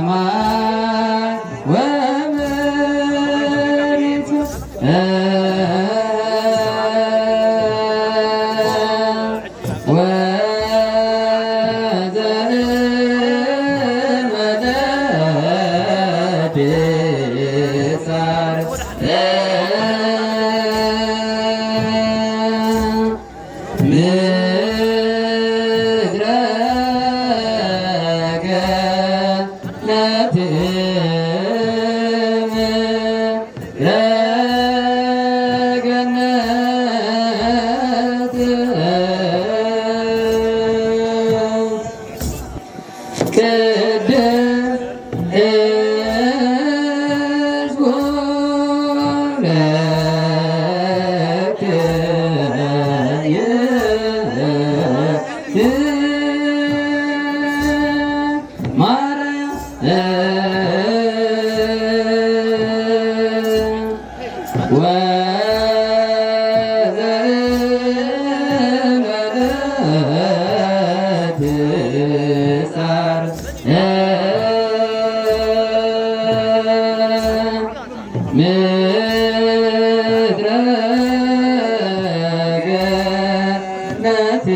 ሰማይ ወመሬት ወዘእመደ ቢጻር ምድረ ገነት፣ ምድረ ገነት። ቅድስት ማርያም ወዘእመለት ሳር ምድረ ገነት።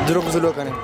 ድሮ ክዝልወካ ነይ።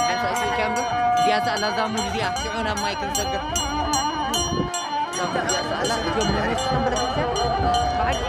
እዚኣ ሰኣላ እዛ ሙድ እዚኣ ሽዑ ናብ ማይ ክንሰግር። እዛ ሙድ እዚኣ ሰኣላ እዚኦም ነብሶም ብለክሰ ብሓቂ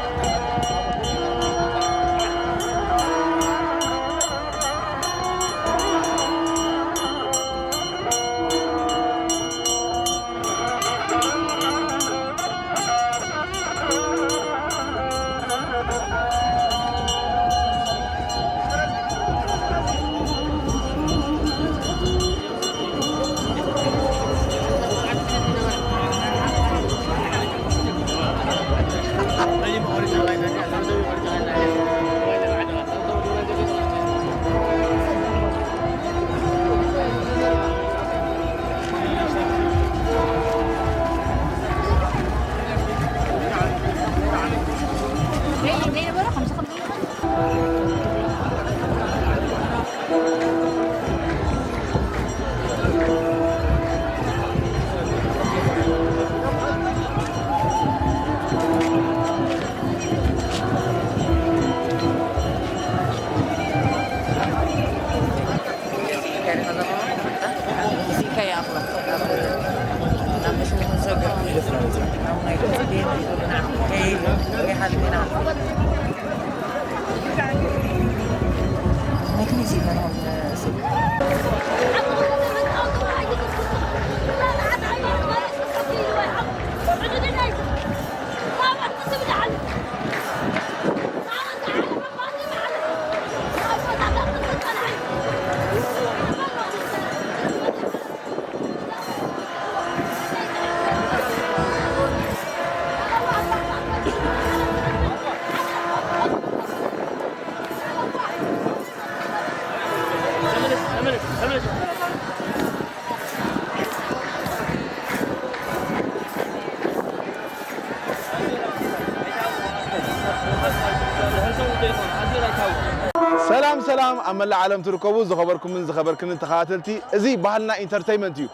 ሰላም ሰላም፣ ኣብ መላእ ዓለም ትርከቡ ዝኸበርኩምን ዝኸበርክንን ተኸታተልቲ፣ እዚ ባህልና ኢንተርተይመንት እዩ።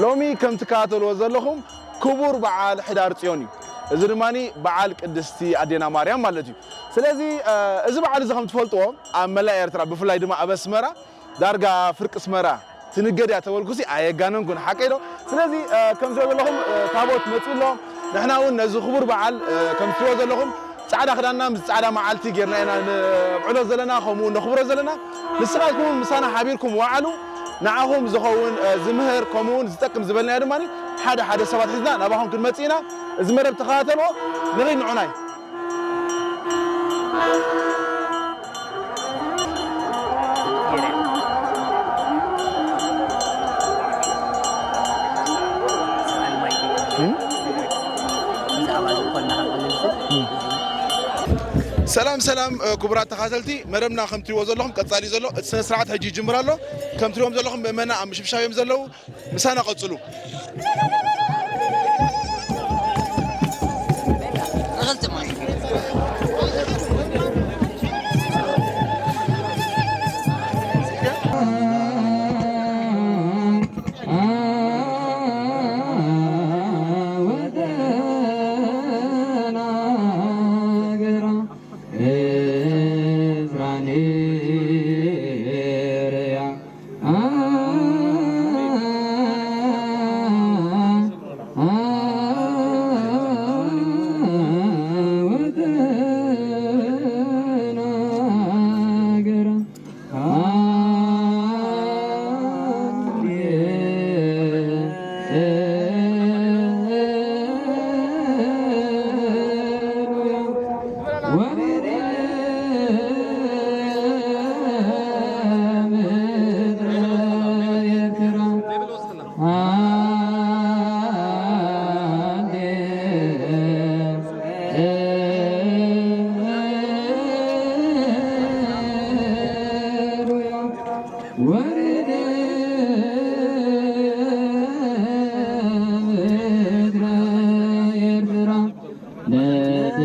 ሎሚ ከም ትከታተልዎ ዘለኹም ክቡር በዓል ሕዳር ጽዮን እዩ። እዚ ድማ በዓል ቅድስቲ ኣዴና ማርያም ማለት እዩ። ስለዚ፣ እ፣ እዚ በዓል እዚ ከም ትፈልጥዎ ኣብ መላእ ኤርትራ ብፍላይ ድማ ኣብ ኣስመራ ዳርጋ ፍርቂ ኣስመራ ትንገድ እያ ተበልኩሲ ኣየጋነንኩን፣ ሓቀይ ዶ? ስለዚ፣ እ፣ ከም ትሪኦ ዘለኹም፣ እ፣ ታቦት መጺኡ ኣሎ። ንሕና እውን ነዚ ክቡር በዓል፣ እ፣ ከም ትሪኦ ዘለኹም ጻዕዳ ክዳንና ምስ ጻዕዳ መዓልቲ ጌርና ኢና ነብዕሎ ዘለና፣ ከምኡ እውን ነኽብሮ ዘለና። ንስኻትኩም እውን ምሳና ሓቢርኩም ወዓሉ። ንዓኹም ዝኸውን፣ እ፣ ዝምህር ከምኡ እውን ዝጠቅም ዝበልናዮ ድማ ሓደ ሓደ ሰባት ሒዝና ናባኹም ክንመጽእ ኢና። እዚ መደብ ተኸታተልዎ። ንኺድ ንዑናይ። ሰላም ሰላም፣ እ፣ ክቡራት ተኻተልቲ መደብና፣ ከም ትሪእዎ ዘለኹም ቀጻሊ ዘሎ እቲ ስነ ስርዓት ሕጂ ይጅምር ኣሎ። ከም ትሪእዎም ዘለኹም ምእመና ኣብ ምሽብሻብ እዮም ዘለዉ። ምሳና ቀጽሉ። ወርደ ምድረ ኤርትራ ለደብረ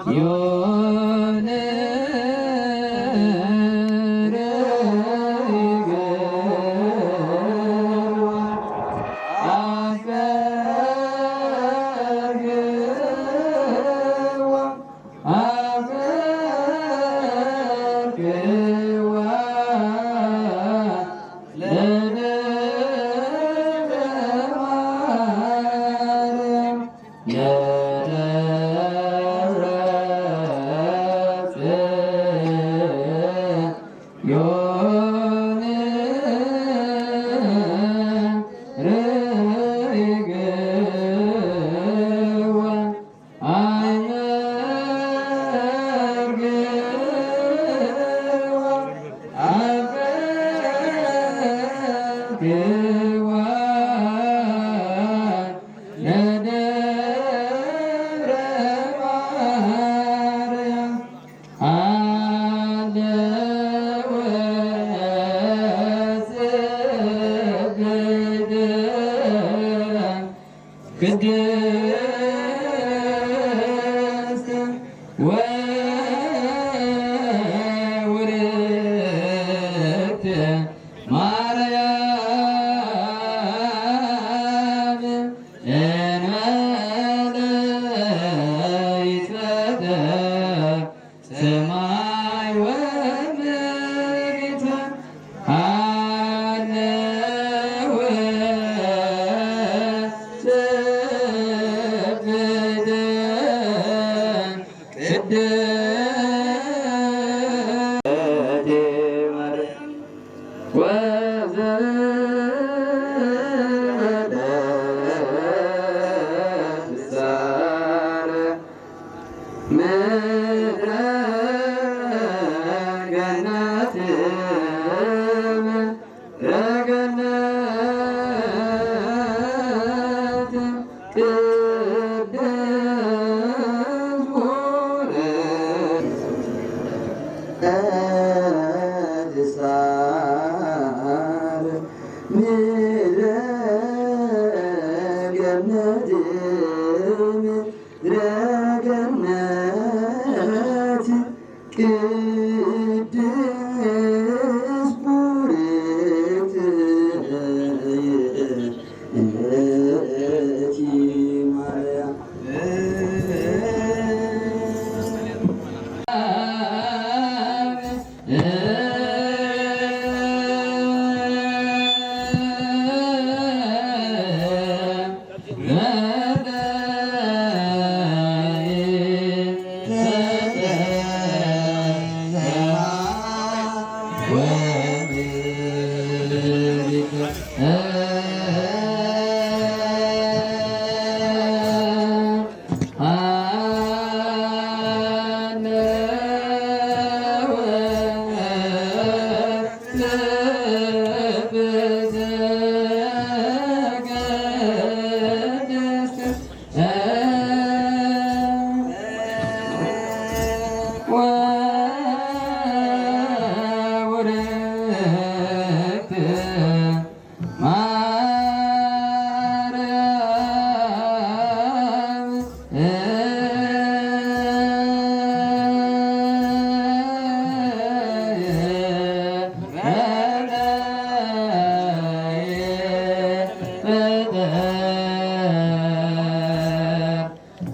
ጽዮን ርኢግዋ አፈርግዋ አፈርግዋ ለደብረ ማርያም ለደብረ ጽዮን ርኢግዋ አፈርግዋ አፈርግዋ ለደብረ ማርያም አለወ ጽግደ ቅድስት ወውርድት ማርያም እንበለ ይትፈጠር ሰማይ ወምድር ሃለወ ጽብደ ቅድስት ማርያም ወዘበለ ትሳረ ምድረ ገነት ምድረ ገነት ቅድስት ቡርክት ቅድስት ምድረ ገነት ምድረ ገነት ቅድስት ቡርክት ማርያም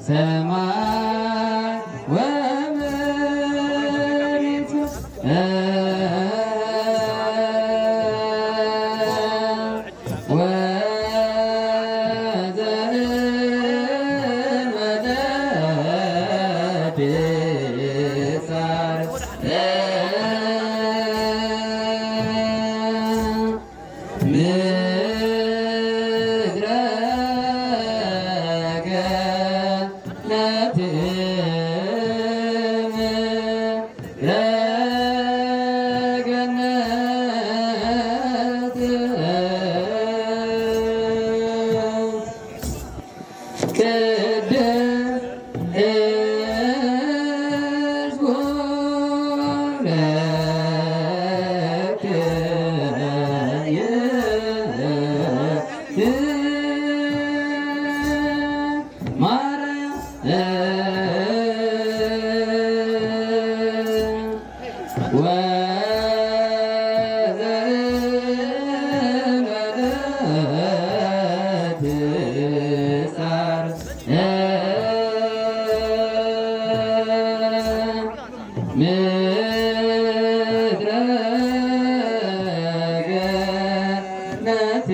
ሰማይ ወምድር ምድረ ገነት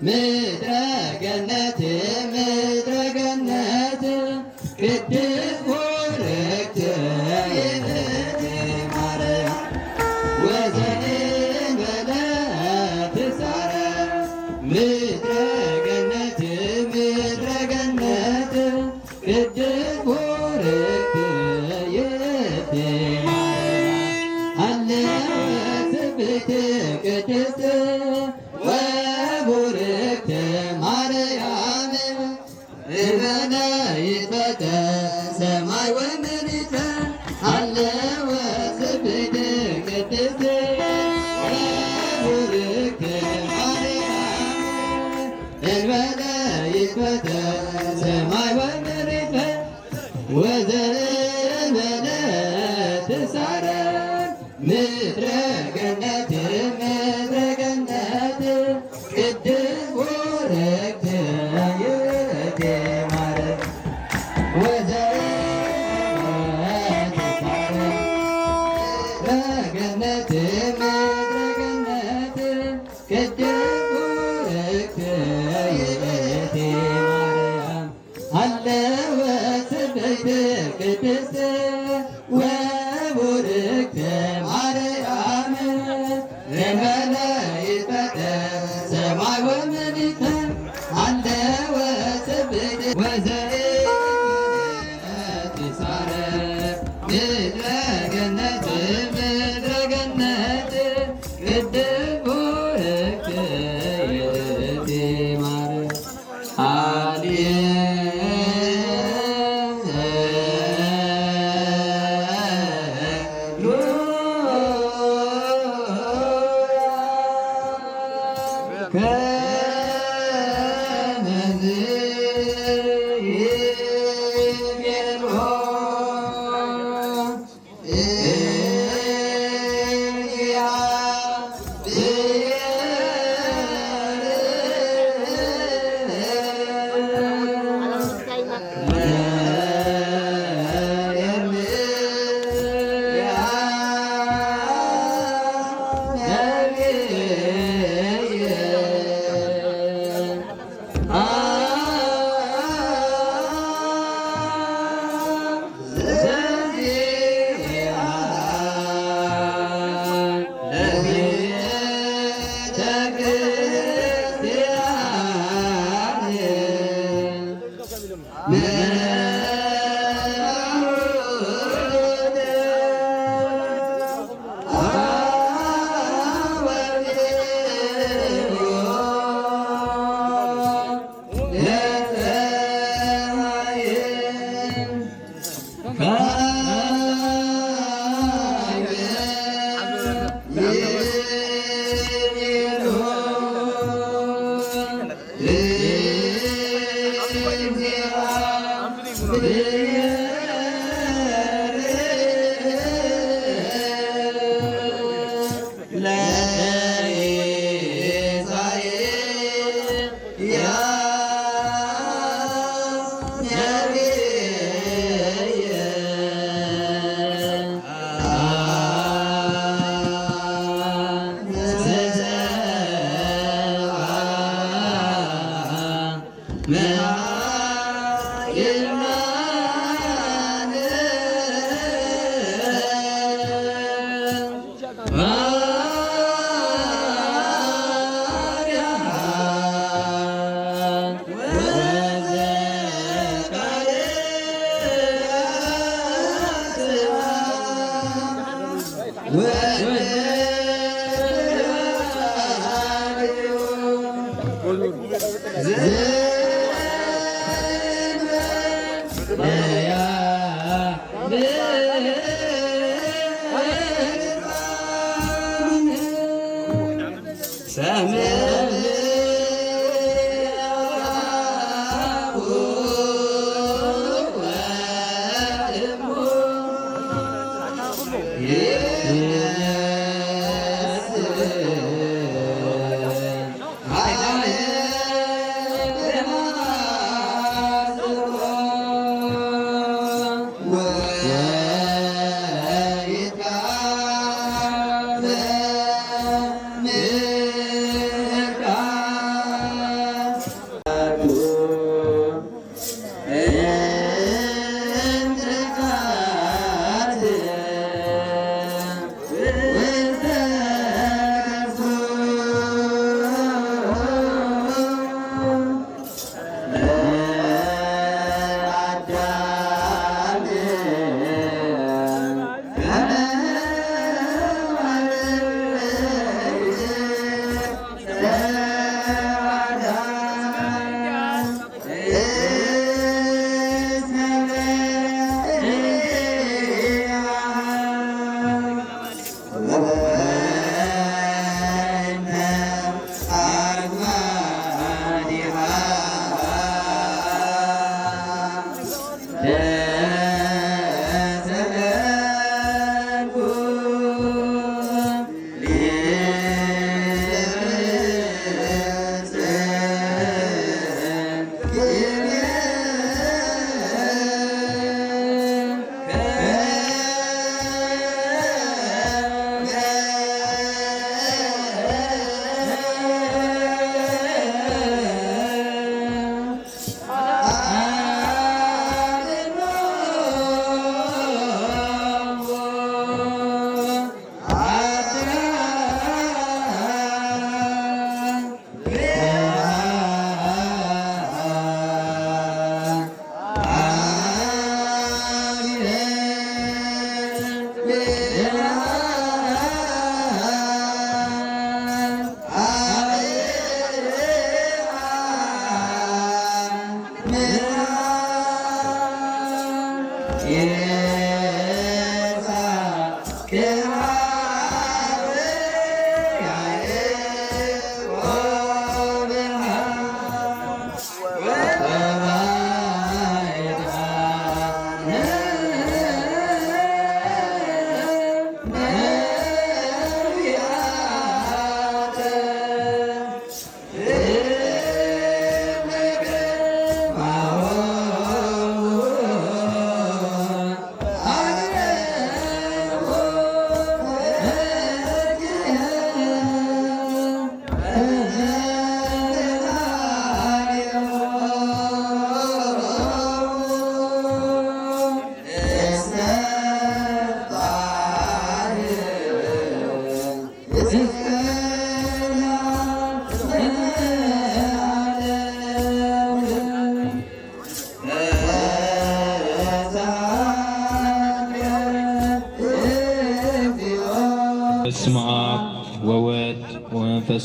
ምድረ ገነት ሰማይ ወምድር ቅድስት ቡርክት ይእቲ ማርያም፣ ሃለወ ጽብሕት ቅድስት ወቡርክት ማርያም፣ እንበለ ይትፈጠር ሰማይ ወምድር፣ ሃለወ ጽብሕት ወዘኢ ሳረ ምድረ ገነት፣ ምድረ ገነት፣ ቅድስት ቡርክት ይእቲ ማርያም። ሃሌሉያ። ከመዝ ይቤሎ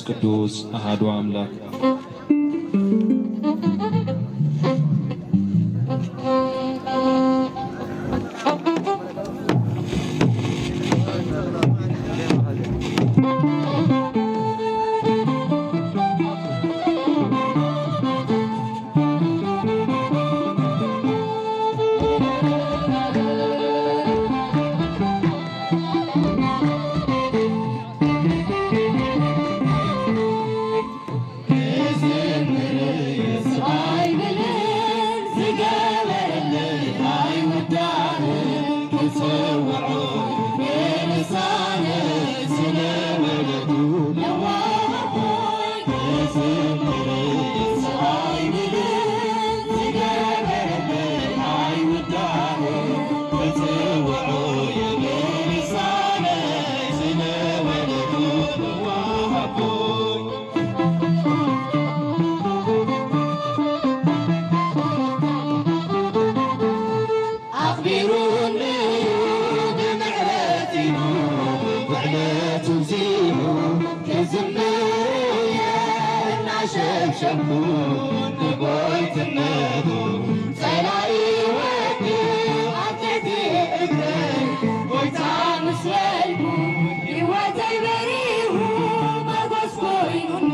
ቅዱስ ኣሃዱ ኣምላክ። ኣኽቢሩኒ እዩ ብምሕረት ኢሉ፣ ውዕለቱ ኣብዚሑ ክዝምር እየ እናሸብሸብኩ ንጎይትነቱ። ጸላኢ ወዲቑ ኣብ ትሕቲ እግረይ፣ ጎይታ ምስ በልኩ ህይወተይ በሪሁ መጎስ ኮይኑኒ።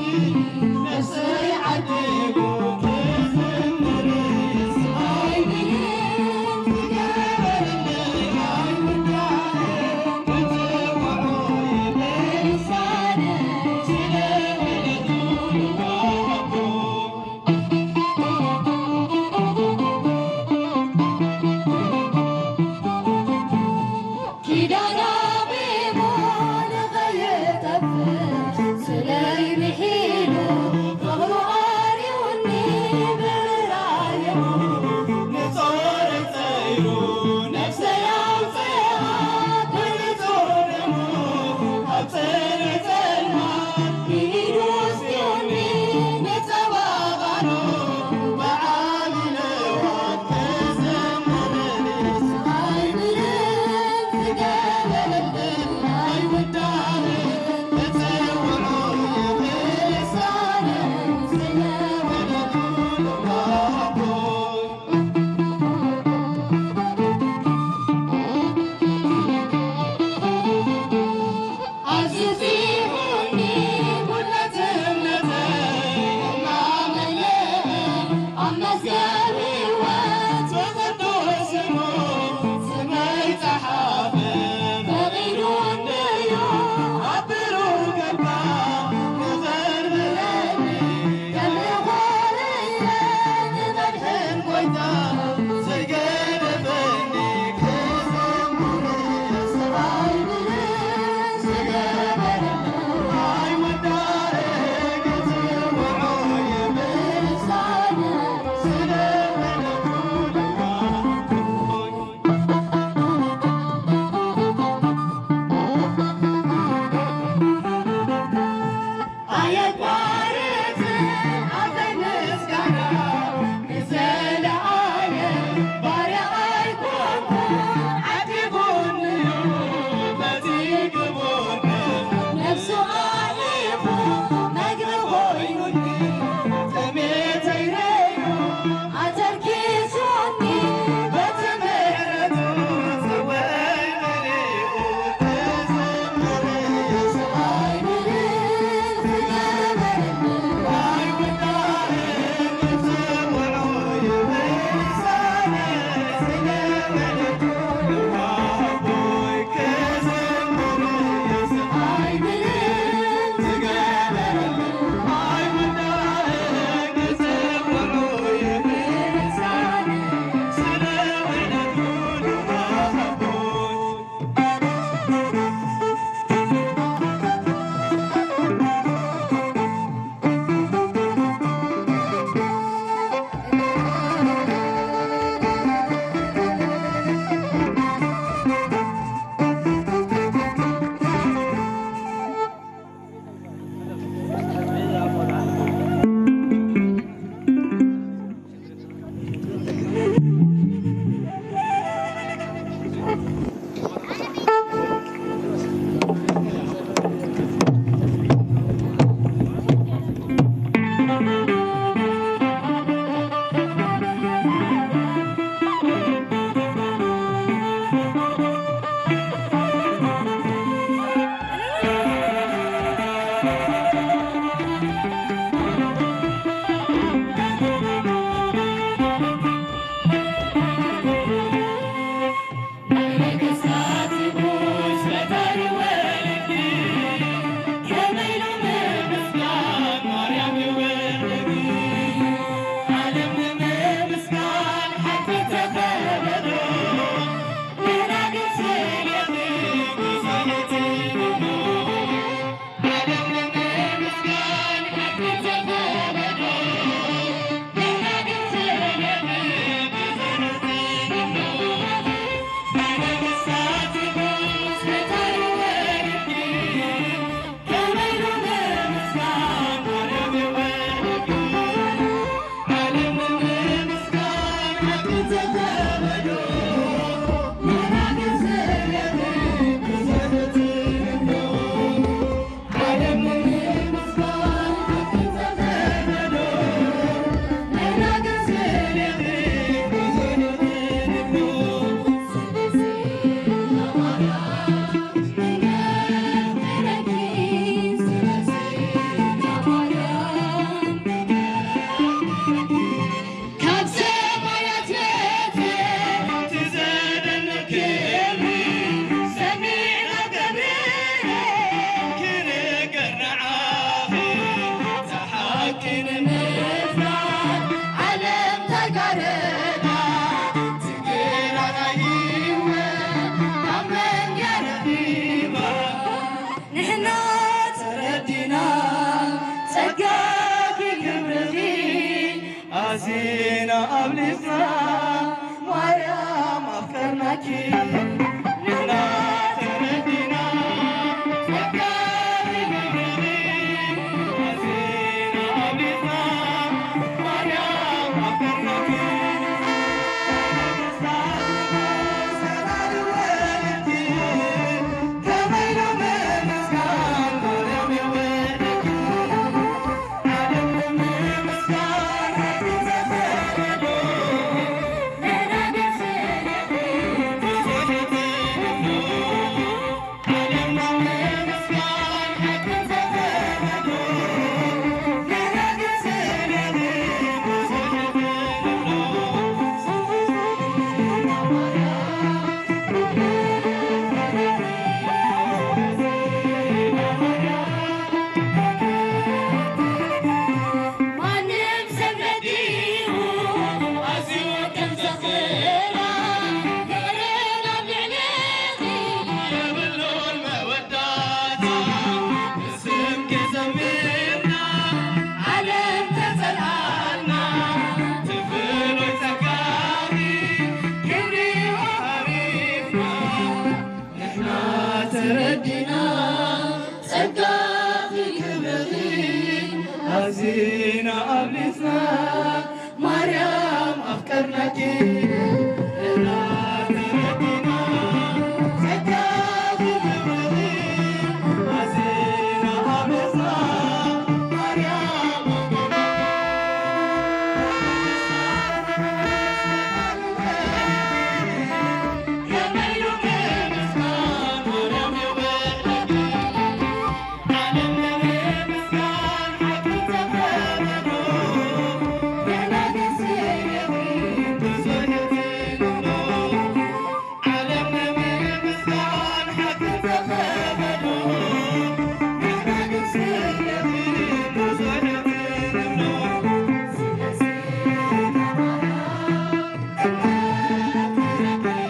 ዜና ኣብሊጽና ማርያም ኣፍቀርናኪ ንሕና ተረዲና ጸጋኺ ንብሪ ዜና ኣብሊጽና ማርያም ኣፍቀርናኪ ተረዲና ጸጋኺ ክብርኺ ኣዚና ኣብሊጽና ማርያም ኣፍቀርናኪ ንሕና ተረዲና ጸጋኺ ክብርኺ ኣዚና ኣብሊጽና ማርያም ኣፍቀርናኪ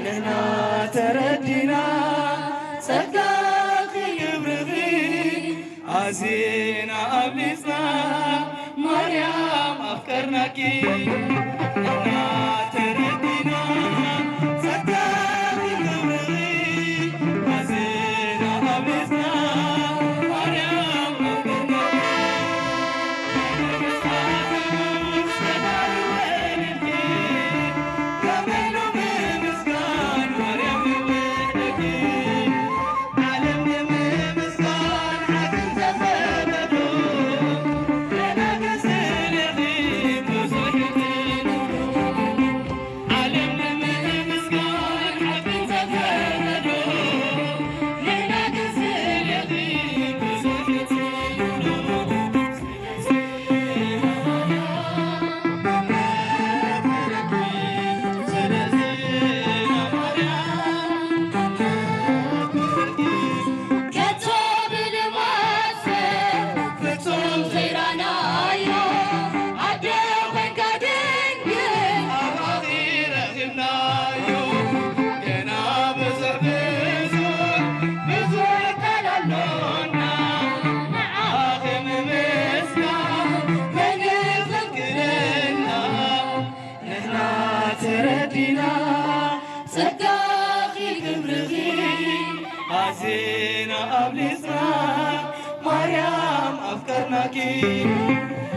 ንሕና ተረዲና ጸጋኺ ክብርኺ ኣዚና ኣብሊጽና ማርያም ኣፍቀርናኪ ንሕና ተረዲና ጸጋኺ ክብርኺ ኣዚና ኣብሊጽና ማርያም ኣፍቀርናኪ ንሕና ተረዲና ጸጋኺ ክብርኺ ኣዚና ኣብሊጽና ማርያም ኣፍቀርናኪ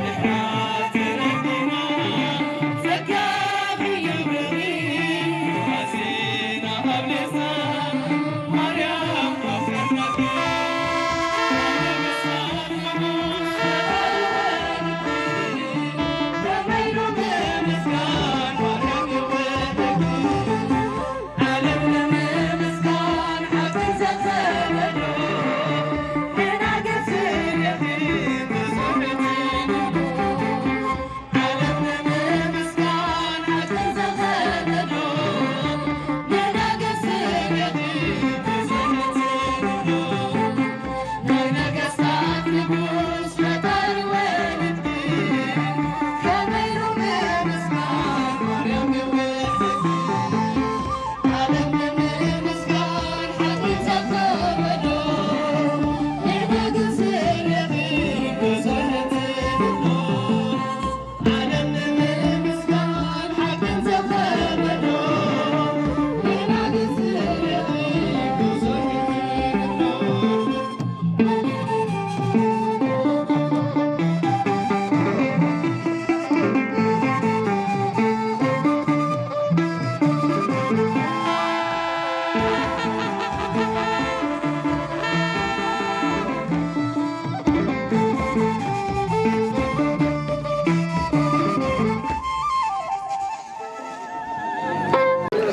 ንሕና ተረዲና ጸጋኺ ክብርኺ ኣዚና ኣብሊጽና ማርያም ኣፍቀርናኪ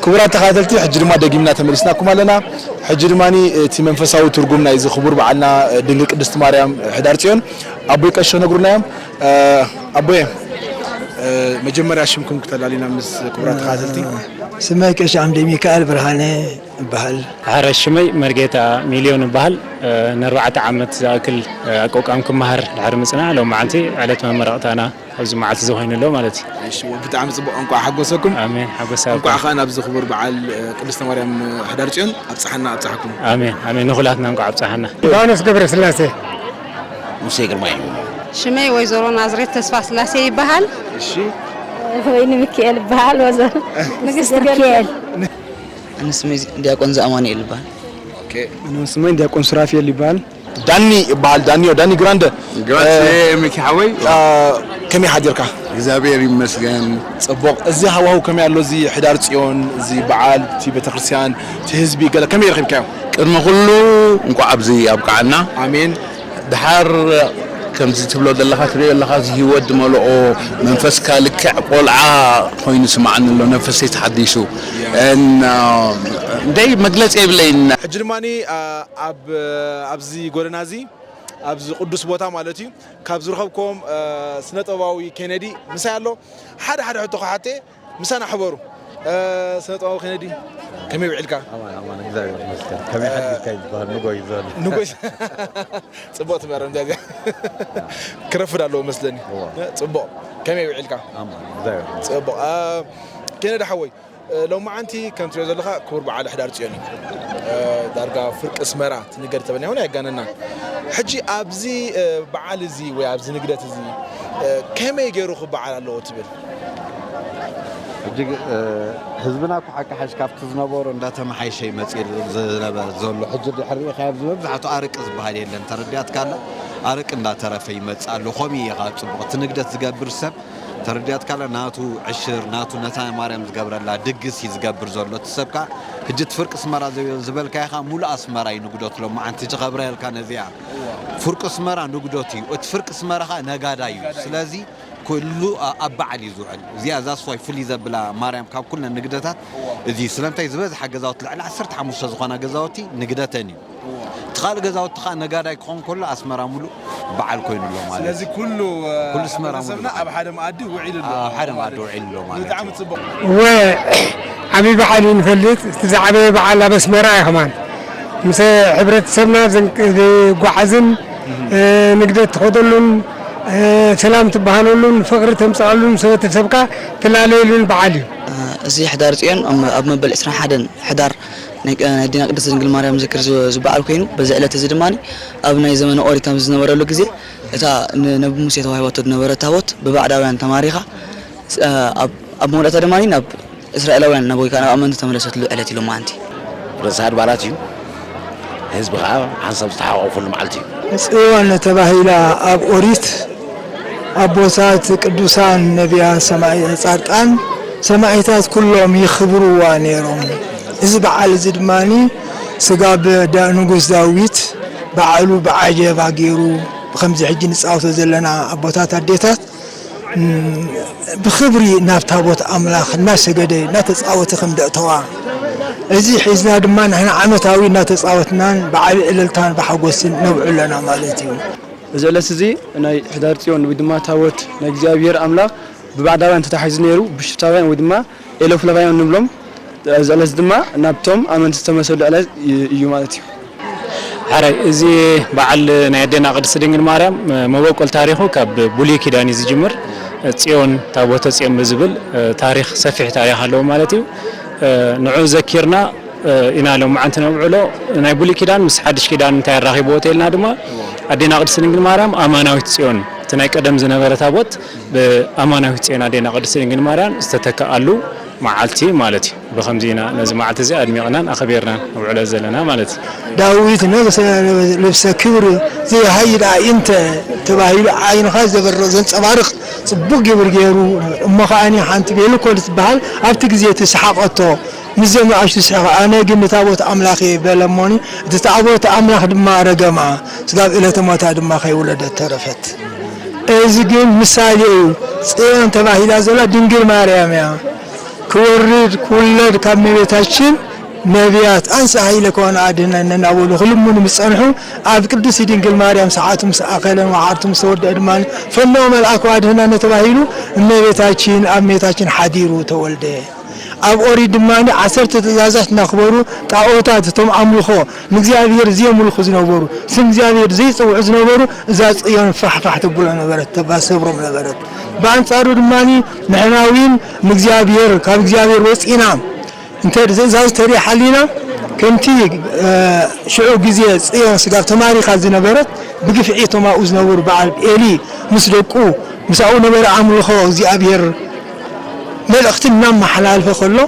ክቡራት ተኸታተልቲ፣ ሕጂ ድማ ደጊምና ተመሊስናኩም ኣለና። ሕጂ ድማ እቲ መንፈሳዊ ትርጉም ናይዚ ክቡር በዓልና፣ ድንግል ቅድስቲ ማርያም ሕዳር ጽዮን፣ ኣቦይ ቀሺ ነግሩና እዮም። ኣቦየ፣ መጀመርያ ሽምኩም ክተላሊና ምስ ክቡራት ተኸታተልቲ። ስመይ ቀሺ ዓምደ ሚካኤል ብርሃነ እበሃል። ሕረ ሽመይ መርጌታ ሚልዮን እበሃል። ንኣርባዕተ ዓመት ዝኣክል ኣቋቋም ክመሃር ድሕሪ ምጽናሕ፣ ሎማዓንቲ ዕለት መመረቕታና ኣብዚ መዓልቲ እዚ ኮይኑ ኣሎ ማለት እዩ። እሺ፣ ብጣዕሚ ጽቡቕ፣ እንኳዕ ሓጎሰኩም። ኣሜን። ሓጎሳ እንኳዕ ከኣ ናብዚ ክቡር በዓል ቅድስተ ማርያም ሕዳር ጽዮን ኣብጽሓና ኣብጽሓኩም። ኣሜን ኣሜን። ንኹላትና እንኳዕ ኣብጽሓና። ዮሃንስ ገብረስላሴ። ሙሴ ግርማ እዩ። ሽመይ ወይዘሮ ናዝሬት ተስፋ ስላሴ ይበሃል። እሺ፣ ወይኒ ሚካኤል ይበሃል። ወይዘሮ ንግስቲ ገርኬል። ኣነ ስመይ ዲያቆን ዘኣማኑኤል ይበሃል። ኦኬ። ኣነ ስመይ ዲያቆን ሱራፌል ይበሃል። ዳኒ ይበሃል። ዳኒዮ፣ ዳኒ ግራንደ። ግራንደ፣ ሚኪ ሓወይ። ከመይ ሓዲርካ? እግዚኣብሔር ይመስገን። ጽቡቕ። እዚ ሃዋሁ ከመይ ኣሎ? እዚ ሕዳር ጽዮን፣ እዚ በዓል፣ እቲ ቤተክርስትያን፣ እቲ ህዝቢ ገለ ከመይ ረኺብካዮ? ቅድሚ ኩሉ እንኳዕ ኣብዚ ኣብቃዓና። ኣሜን። ድሓር ከምዚ ትብሎ ዘለኻ፣ ትሪኦ ዘለኻ፣ እዚ ህይወት ዝመልኦ መንፈስካ ልክዕ ቆልዓ ኮይኑ ስማዓኒ ኣሎ። ነፈሰይ ተሓዲሱ። እና እንደይ መግለጺ የብለይን። ሕጂ ድማ ኣብ ኣብዚ ጎደና እዚ፣ ኣብዚ ቅዱስ ቦታ ማለት እዩ፣ ካብ ዝረኸብክዎም ስነ ጥበባዊ ኬነዲ ምሳይ ኣሎ። ሓደ ሓደ ሕቶ ክሓቴ፣ ምሳና ሕበሩ። ስነ ጥበባዊ ኬነዲ፣ ከመይ ውዒልካ? ኣማን ኣማን፣ እግዚኣብሔር ይመስገን። ከመይ ሓዲርካ እዩ ዝበሃል፣ ንጎ እዩ ዝበሃል። ንጎ። ጽቡቕ ትመረም ዛዚያ። ክረፍድ ኣለዎ መስለኒ። ጽቡቕ። ከመይ ውዒልካ? ኣማን፣ እግዚኣብሔር ይመስገን። ጽቡቕ። ኬነዲ ሓወይ፣ ሎማዓንቲ ከም ትሪኦ ዘለኻ ክቡር በዓል ሕዳር ጽዮን እዩ። ዳርጋ ፍርቂ ኣስመራ ትንገድ ተበልና ይኹን ኣይጋነናን። ሕጂ ኣብዚ በዓል እዚ ወይ ኣብዚ ንግደት እዚ ከመይ ገይሩ ክበዓል ኣለዎ ትብል? እጅግ ህዝብና እኮ ሓቂ ሓሽ ካብቲ ዝነበሮ እንዳተመሓይሸ ይመፅእ ዝነበረ ዘሎ። ሕጂ ድሕሪ ሪኢኻዮ ኣብዚ መብዛሕቱ ኣርቂ ዝበሃል የለን። ተረዲኣትካ ኣላ? ኣርቂ እንዳተረፈ ይመፅእ ኣሎ። ከምኡ እዩ ከዓ ፅቡቕ። እቲ ንግደት ዝገብር ሰብ ተረዲኣትካ ኣላ? ናቱ ዕሽር፣ ናቱ ነታ ማርያም ዝገብረላ ድግስ እዩ ዝገብር ዘሎ። እቲ ሰብ ከዓ ሕጂ እቲ ፍርቂ ኣስመራ ዝበልካዮ ከዓ ሙሉእ ኣስመራ እዩ ንግደት ሎማዓንቲ። ሕጂ ከብረሀልካ ነዚኣ። ፍርቂ ኣስመራ ንግደት እዩ። እቲ ፍርቂ ኣስመራ ከዓ ነጋዳይ እዩ። ስለዚ ኩሉ ኣብ በዓል እዩ ዝውዕል። እዚኣ that's why ፍልይ ዘብላ ማርያም ካብ ኩለን ንግደታት እዚ። ስለምንታይ ዝበዝሓ ገዛውቲ ልዕሊ ዓሰርተ ሓሙሽተ ዝኾና ገዛውቲ ንግደተን እዩ። እቲ ካልእ ገዛውቲ ከዓ ነጋዳይ ክኾን ከሎ ኣስመራ ሙሉእ በዓል ኮይኑ ኣሎ ማለት ስለዚ እዩ። ኩሉ ኩሉ ኣስመራ ሙሉእ ሕብረተሰብና በዓል ኣብ ሓደ መኣዲ ውዒሉ ኣሎ ኣብ ሓደ ማለት መኣዲ እዩ። ውዒሉ ኣሎ ማለት እዩ። ብጣዕሚ ጽቡቕ። እወ ዓብዪ በዓል እዩ ንፈልጥ። እቲ ዝዓበየ በዓል ኣብ ኣስመራ እዩ ከማን። ምስ ሕብረተሰብና ዝጓዓዝን ንግደት ትኸደሉን ሰላም ትበሃለሉን ፍቕሪ ተምፅኣሉን ምስ ቤተሰብካ ትላለየሉን በዓል እዩ። እዚ ሕዳር ፅዮን ኣብ መበል ዕስራን ሓደን ሕዳር ናይ ኣዴና ቅድስት ድንግል ማርያም ዝክር ዝበዓል ኮይኑ በዚ ዕለት እዚ ድማ ኣብ ናይ ዘመነ ኦሪት ኣብ ዝነበረሉ ግዜ እታ ንነቢ ሙሴ ተዋሂባቶ ዝነበረ ታቦት ብባዕዳውያን ተማሪኻ ኣብ መወዳእታ ድማ ናብ እስራኤላውያን ናብ ወይ ከዓ ናብ ኣመንቲ ተመለሰትሉ ዕለት እዩ ሎማዓንቲ። ርእሰ ኣድባራት እዩ። ህዝቢ ከዓ ሓንሳብ ዝተሓቋቆፈሉ መዓልቲ እዩ። ጽዮን ተባሂላ ኣብ ኦሪት ኣቦታት ቅዱሳን ነቢያት ሰማይ ጻድቃን ሰማይታት ኩሎም ይኽብርዋ ነይሮም። እዚ በዓል እዚ ድማ ስጋብ ንጉስ ዳዊት በዓሉ ብዓጀባ ገይሩ ብከምዚ ሕጂ ንጻወቶ ዘለና ኣቦታት ኣዴታት ብኽብሪ ናብ ታቦት ኣምላኽ እናሰገደ እናተፃወተ ከም ደእተዋ እዚ ሒዝና ድማ ንሕና ዓመታዊ እናተፃወትናን ብዓብዪ ዕልልታን ብሓጎስን ነብዕሎ ኣለና ማለት እዩ። እዚ ዕለት እዚ ናይ ሕዳር ፅዮን ወይ ድማ ታቦት ናይ እግዚኣብሔር ኣምላኽ ብባዕዳውያን ተታሒዙ ነይሩ። ብሽፍታውያን ወይ ድማ ኤሎፍላውያን ንብሎም እዚ ዕለት ድማ ናብቶም ኣመንቲ ዝተመሰሉ ዕለት እዩ ማለት እዩ። ሕራይ እዚ በዓል ናይ ኣዴና ቅድስት ድንግል ማርያም መበቆል ታሪኹ ካብ ብሉይ ኪዳን እዩ ዝጅምር። ጽዮን ታቦተ ጽዮን ብዝብል ታሪኽ ሰፊሕ ታሪኽ ኣለዎ ማለት እዩ። ንዑ ዘኪርና ኢና ሎማዓንቲ ነብዕሎ። ናይ ብሉይ ኪዳን ምስ ሓድሽ ኪዳን እንታይ ኣራኺብዎ ተልና ድማ ኣዴና ቅድስት ድንግል ማርያም ኣማናዊት ጽዮን እቲ ናይ ቀደም ዝነበረ ታቦት ብኣማናዊት ጽዮን ኣዴና ቅድስት ድንግል ማርያም ዝተተከኣሉ መዓልቲ ማለት እዩ። ብኸምዚ ኢና ነዚ መዓልቲ እዚ ኣድሚቕናን ኣኽቢርናን ንውዕሎ ዘለና ማለት እዩ። ዳዊት ነግሰ ልብሰ ክብር ዘይሃይድ ኣዒንተ ተባሂሉ ዓይንኻ ዘበርቕ ዘንጸባርቕ ጽቡቕ ግብር ገይሩ እሞ ከኣኒ ሓንቲ ቤልኮል ትበሃል ኣብቲ ግዜ እቲ ሰሓቐቶ ምስ ዘመኣሹ ስሕቐ ኣነ ግን ንታቦት ኣምላኽ እየ በለ እሞኒ እቲ ታቦት ኣምላኽ ድማ ረገማ ስጋብ ዕለተ ሞታ ድማ ከይወለደት ተረፈት። እዚ ግን ምሳሌ እዩ። ጽዮን ተባሂላ ዘላ ድንግል ማርያም እያ። ክወርድ ክውለድ ካብ እመቤታችን ነቢያት አንሳ ኃይለ ከሆነ አድነን እናበሉ ክልምኑ ምስ ጸንሑ፣ ኣብ ቅድስት ድንግል ማርያም ሰዓቱ ምስ ኣኸለን ወዓርቱ ምስ ተወደአ ድማ ፈነወ መልአኩ አድነን ተባሂሉ እመቤታችን ኣብ እመቤታችን ሓዲሩ ተወልደ። ኣብ ኦሪት ድማ ዓሰርተ ትእዛዛት እናኽበሩ ጣዖታት እቶም ኣምልኾ ንእግዚኣብሔር ዘየምልኹ ዝነበሩ፣ ስም እግዚኣብሔር ዘይጽውዑ ዝነበሩ፣ እዛ ጽዮን ፋሕፋሕ ተብሎ ነበረት፣ ተባሰብሮም ነበረት። ብኣንጻሩ ድማ ንሕና እውን ንእግዚኣብሔር፣ ካብ እግዚኣብሔር ወጺና እንተ ትእዛዝ ተሪሓሊና፣ ከምቲ፣ እ፣ ሽዑ ግዜ ጽዮን ስጋብ ተማሪኻ ዝነበረት፣ ብግፍዒ እቶም ኣብኡ ዝነበሩ በዓል ኤሊ ምስ ደቁ፣ ምስኡ ነበረ ኣምልኾ እግዚኣብሔር መልእኽቲ እናመሓላለፈ ከሎ፣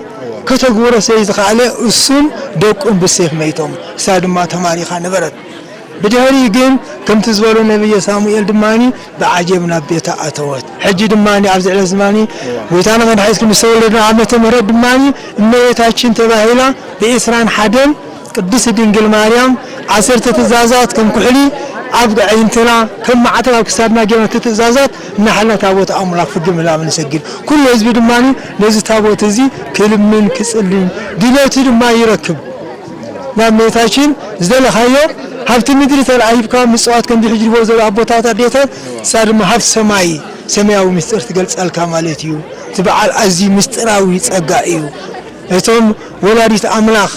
ከተግብሮ ስለ ዝኸኣለ እሱን ደቁን ብሴፍ መይቶም። እሳ ድማ ተማሪኻ ነበረት። ብድሕሪኡ ግን ከምቲ ዝበሎ ነብየ ሳሙኤል ድማ ብዓጀብ ናብ ቤታ ኣተወት። ሕጂ ድማ ኣብዚ ዕለት ድማ ጎይታና መድሓኒት ምስ ተወለደ ዓመተ ምህረት ድማ እመቤታችን ተባሂላ ብዒስራን ሓደን ቅድስት ድንግል ማርያም ዓሰርተ ትእዛዛት ከም ኩሕሊ ኣብ ኣዒንትና ከም ማዕተብ ኣብ ክሳድና ጌርና እቲ ትእዛዛት እናሓልና ታቦት ኣምላኽ ፍግም ኢልና ንሰግድ። ኩሉ ህዝቢ ድማ ነዚ ታቦት እዚ ክልምን ክጽልን ድሌቱ ድማ ይረክብ። ናብ እመቤታችን ዝደለኻዮ ሃብቲ ምድሪ ተላሂብካ ምጽዋት ከም ሕጂ ድቦ ዘሎ ኣቦታት ኣዴታት እሳ ድማ ሃብቲ ሰማይ ሰማያዊ ምስጢር ትገልጸልካ ማለት እዩ። እቲ በዓል ኣዝዩ ምስጢራዊ ጸጋ እዩ። እቶም ወላዲት ኣምላኽ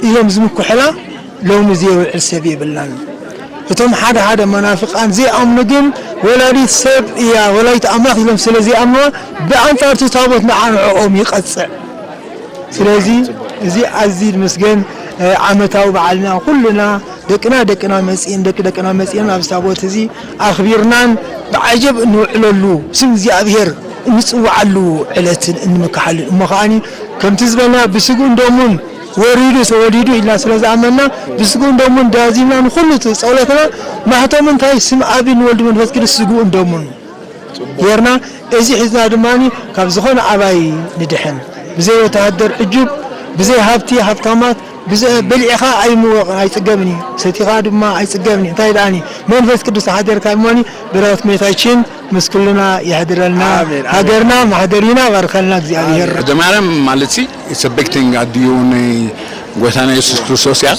ኢሎም ዝምኩሕላ ሎሚ ዘይውዕል ሰብ የብልናን። እቶም ሓደ ሓደ መናፍቃን ዘይኣምኑ ግን ወላዲት ሰብ እያ፣ ወላዲት ኣምላኽ ኢሎም ስለ ዘይኣምንዋ ብኣንጻር እቲ ታቦት ንዓ ንዕኦም ይቐጽዕ። ስለዚ እዚ ኣዝዩ ዝምስገን፣ እ፣ ዓመታዊ በዓልና ኩልና ደቅና ደቅና መጺእን ደቂ ደቅና መጺእን ኣብዚ ታቦት እዚ ኣኽቢርናን ብዓጀብ እንውዕለሉ ስም እግዚኣብሔር እንጽውዓሉ ዕለትን እንምክሓሉን እሞ ከዓኒ ከምቲ ዝበልና ብስግኡን ደሙን ወሪዱ ተወሊዱ ኢልና ስለ ዝኣመንና ብስግኡን ደሙን ዳዚምና ንኹሉ እቲ ጸሎትና ማሕተሙ እንታይ ስም ኣብን ወልድ መንፈስ ቅዱስ ስግኡን ደሙን ጌርና እዚ ሒዝና ድማ ካብ ዝኾነ ኣባይ ንድሕን። ብዘይ ወተሃደር ዕጁብ፣ ብዘይ ሃብቲ ሃብታማት፣ ብዘይ በሊዕኻ ኣይምወቕን ኣይጽገብን እዩ፣ ሰቲኻ ድማ ኣይጽገብን እዩ። እንታይ ደኣኒ መንፈስ ቅዱስ ተሓደርካ እሞኒ በረኸት እመቤታችን ምስ ኩልና የሕድረልና። ኣሜን፣ ኣሜን። ሃገርና ማሕደሪና ባርከልና እግዚኣብሔር። ኣሜን። ማርያም ማለት ሲ it's a big thing ኣድዩ ንጎይታና የሱስ ክርስቶስ እያ።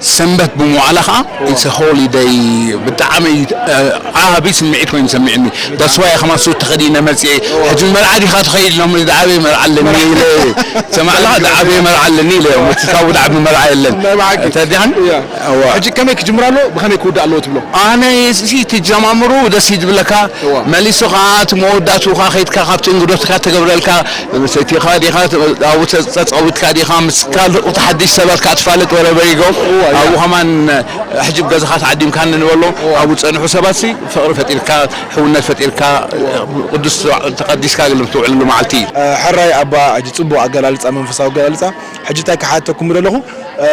ሰንበት ብምዋዕላ ከዓ it's a holiday ብጣዕሚ፣ እ፣ ዓቢ ስምዒት ኮይኑ ሰሚዕኒ። That's why ከማን ሱት ተኸዲነ መፅየ። ሕጂ መርዓ ዲኻ ትኸይድ ኢሎም ዝዓበየ መርዓ ኣለኒ ኢለ። ሰማዕላ ዝዓበየ መርዓ ኣለኒ ኢለ እዮም። እቲ ካብኡ ዝዓቢ መርዓ የለን። ናይ ብሓቂ። ተረዲኻኒ? እያ። እዋ። ሕጂ ከመይ ክጅምር ኣለዎ? ብኸመይ ክውዳእ ኣለዎ ትብሎ? ኣነ ሲ ትጀማምሩ ደስ እዩ ዝብለካ። እዋ። መሊሱ ከዓ እቲ መወዳእትኡ ከዓ ከይድካ ካብቲ እንግዶትካ ተገብረልካ ሰይትኻ ዲኻ ኣብኡ ተ-፣ ተጻዊትካ ዲኻ ምስ ካልኦት ሓድሽ ሰባት ከዓ ትፋለጥ ወረ በይጎ። እዋ፣ እያ። ኣብኡ ከማን ሕጂ ገዛኻ ተዓዲምካ ንበሎ። እዋ። ኣብኡ ዝጸንሑ ሰባት ሲ ፍቕሪ ፈጢርካ፣ ሕውነት ፈጢርካ፣ እዋ። ቅዱስ ተቐዲስካ ግልም ትውዕለሉ መዓልቲ እዩ። እ፣ ሕራይ ኣባ፣ ሕጂ ጽቡቕ ኣገላልጻ፣ መንፈሳዊ ኣገላልጻ። ሕጂ እንታይ ክሓተኩም ደለኹ? እ፣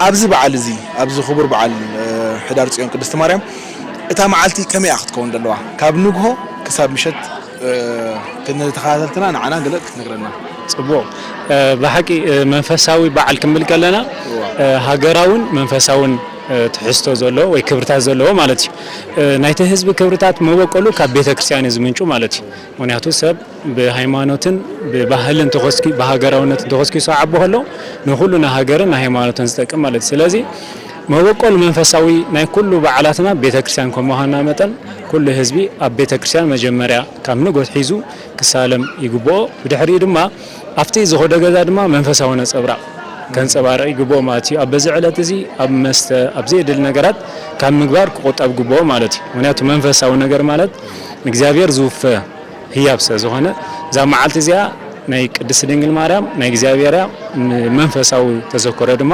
ኣብዚ በዓል እዚ፣ ኣብዚ ክቡር በዓል፣ እ፣ ሕዳር ጽዮን ቅድስቲ ማርያም፣ እታ መዓልቲ ከመይ እያ ክትከውን ዘለዋ? ካብ ንግሆ ክሳብ ምሸት፣ እ፣ ንተኸታተልትና ንዓና ገለ ክትነግረና። ጽቡቕ። እ፣ ብሓቂ፣ እ፣ መንፈሳዊ በዓል ክንብል ከለና፣ እዋ። እ፣ ሃገራውን መንፈሳውን፣ እ፣ ትሕዝቶ ዘለዎ ወይ ክብርታት ዘለዎ ማለት እዩ። እ፣ ናይቲ ህዝቢ ክብርታት መበቆሉ ካብ ቤተ ክርስቲያን እዩ ዝምንጩ ማለት እዩ። ምኽንያቱ ሰብ ብሃይማኖትን ብባህልን ተኾስኪ-፣ ብሃገራውነትን ተኾስኪሱ ክዓቢ ከሎ ንኹሉ ንሃገርን ንሃይማኖትን ዝጠቅም ማለት እዩ። ስለዚ መበቆል መንፈሳዊ ናይ ኩሉ በዓላትና ቤተክርስትያን ከም ምዃና መጠን ኩሉ ህዝቢ ኣብ ቤተክርስትያን መጀመርያ ካብ ንጎት ሒዙ ክሳለም ይግብኦ። ብድሕሪኡ ድማ ኣብቲ ዝኸዶ ገዛ ድማ መንፈሳዊ ነጸብራቕ ከንጸባርቕ ይግብኦ ማለት እዩ። ኣብ በዚ ዕለት እዚ ኣብ መስተ፣ ኣብ ዘየድሊ ነገራት ካብ ምግባር ክቑጠብ ግብኦ ማለት እዩ። ምኽንያቱ መንፈሳዊ ነገር ማለት ንእግዚኣብሔር ዝውፈ ህያብ ስለ ዝኾነ፣ እዛ መዓልቲ እዚኣ ናይ ቅድስቲ ድንግል ማርያም፣ ናይ እግዚኣብሔር እያ፣ ንመንፈሳዊ ተዘክሮ ድማ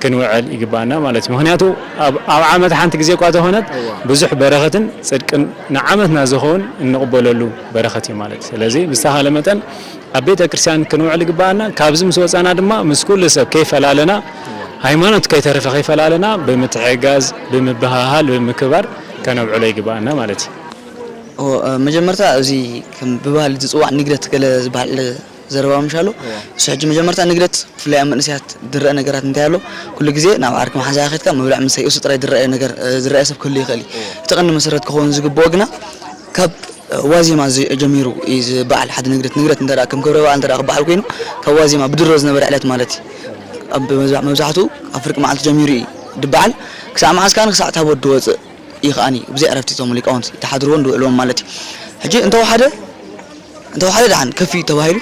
ክንውዕል ይግባኣና ማለት እዩ። ምኽንያቱ ኣብ፣ ኣብ ዓመት ሓንቲ ግዜ እኳ ተኾነት፣ እዋ። ብዙሕ በረኸትን ጽድቅን ንዓመትና ዝኸውን እንቕበለሉ በረኸት እዩ ማለት እዩ። ስለዚ ብዝተኻለ መጠን ኣብ ቤተ ክርስቲያን ክንውዕል ይግባኣና። ካብዚ ምስ ወጻና ድማ ምስ ኩሉ ሰብ ከይፈላለና፣ እዋ። ሃይማኖት ከይተረፈ ከይፈላለና፣ ብምትሕግጋዝ፣ ብምብህሃል፣ ብምክባር ከነብዕሎ ይግባኣና ማለት እዩ። ኦ፣ እ፣ መጀመርታ እዚ ከም ብባህሊ ዝጽዋዕ ንግደት ገለ ዝበሃል ዘረባ ምሽ ኣሎ። እዋ። እሱ ሕጂ መጀመርታ ንግደት ብፍላይ ኣብ መንእሰያት ዝረአ ነገራት እንታይ ኣሎ? ኩሉ ግዜ ናብ ዓርኪ መሓዛያ ከድካ ምብላዕ ምሳይ እሱ ጥራይ ዝረአ ነገር፣ እ፣ ዝረአ ሰብ ክህሉ ይኽእል እዩ። እዋ። እቲ ቀንዲ መሰረት ክኸውን ዝግብኦ ግና ካብ ዋዜማ እዚ ጀሚሩ እዩ ዝበዓል። ሓደ ንግደት ንግደት እንተ ደኣ ከም ክብረ በዓል እንተ ደኣ ክበዓል ኮይኑ፣ ካብ ዋዜማ ብድሮ ዝነበረ ዕለት ማለት እዩ። ኣብ መብዛ-፣ መብዛሕትኡ ካብ ፍርቂ መዓልቲ ጀሚሩ እዩ ድበዓል። ክሳዕ መዓስ ከኣ ክሳዕ ታቦት ድወፅእ እዩ ከኣኒ ብዘይ ዕረፍቲ እቶም ሊቃውንቲ ይተሓድርዎን ድውዕልዎን ማለት እዩ። ሕጂ እንተወሓደ እንተወሓደ ደሓን ከፊ ተባሂሉ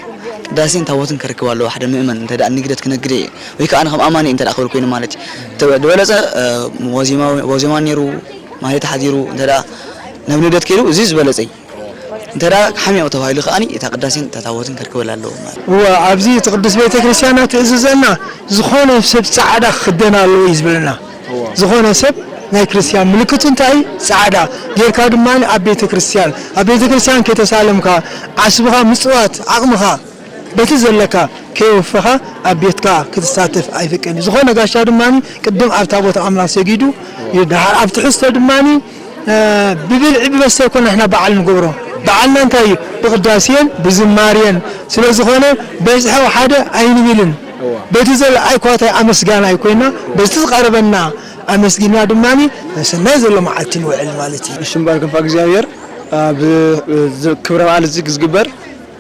ቅዳሴን ታቦትን ከረክብ ኣለዎ። ሓደ ምእመን እንተ ደኣ ንግደት ክነግድ እየ ወይ ከኣ ከም ኣማኒ እንተ ደኣ ክብል ኮይኑ ማለት እዩ። እንተ ዝበለጸ፣ እ፣ ዋዜማ፣ ዋዜማ ነይሩ፣ ማህሌት ሓዲሩ እንተ ደኣ ናብ ንግደት ከይዱ እዚ ዝበለጸ እዩ። እንተ ደኣ ሓሚቑ ተባሂሉ ከኣኒ እታ ቅዳሴን እታ ታቦትን ከርክበላ ኣለዎ ማለት እዩ። እወ፣ ኣብዚ እቲ ቅዱስ ቤተ ክርስቲያንና ትእዝዘና፣ ዝኾነ ሰብ ጻዕዳ ክኽደን ኣለዎ እዩ ዝብለና። ዝኾነ ሰብ ናይ ክርስቲያን ምልክቱ እንታይ እዩ? ጻዕዳ ጌርካ ድማ ኣብ ቤተ ክርስቲያን፣ ኣብ ቤተ ክርስቲያን ከይተሳለምካ፣ ዓስብኻ ምጽዋት ዓቕምኻ በቲ ዘለካ ከየወፈኻ ኣብ ቤትካ ክትሳተፍ ኣይፍቀድን። ዝኾነ ጋሻ ድማ ቅድም ኣብ ታቦት ኣምላኽ ሰጊዱ፣ ደሓር ኣብ ትሕዝቶ ድማ፣ እ፣ ብብልዒ ብመስተ ኣይኮነ ንሕና በዓል ንገብሮ። በዓልና እንታይ እዩ? ብቅዳሴን ብዝማሬን ስለ ዝኾነ በዝሐ ሓደ ኣይንብልን። በቲ ዘለኣይ ኳታይ ኣመስጋናይ ኮይና በቲ ዝቐረበና ኣመስጊና ድማ ሰናይ ዘሎ መዓልቲ ንውዕል ማለት እዩ። እሺ፣ እምበኣር ክንፋ እግዚኣብሔር ኣብ፣ እ፣ ዝ-፣ ክብረ በዓል እዚ ዝግበር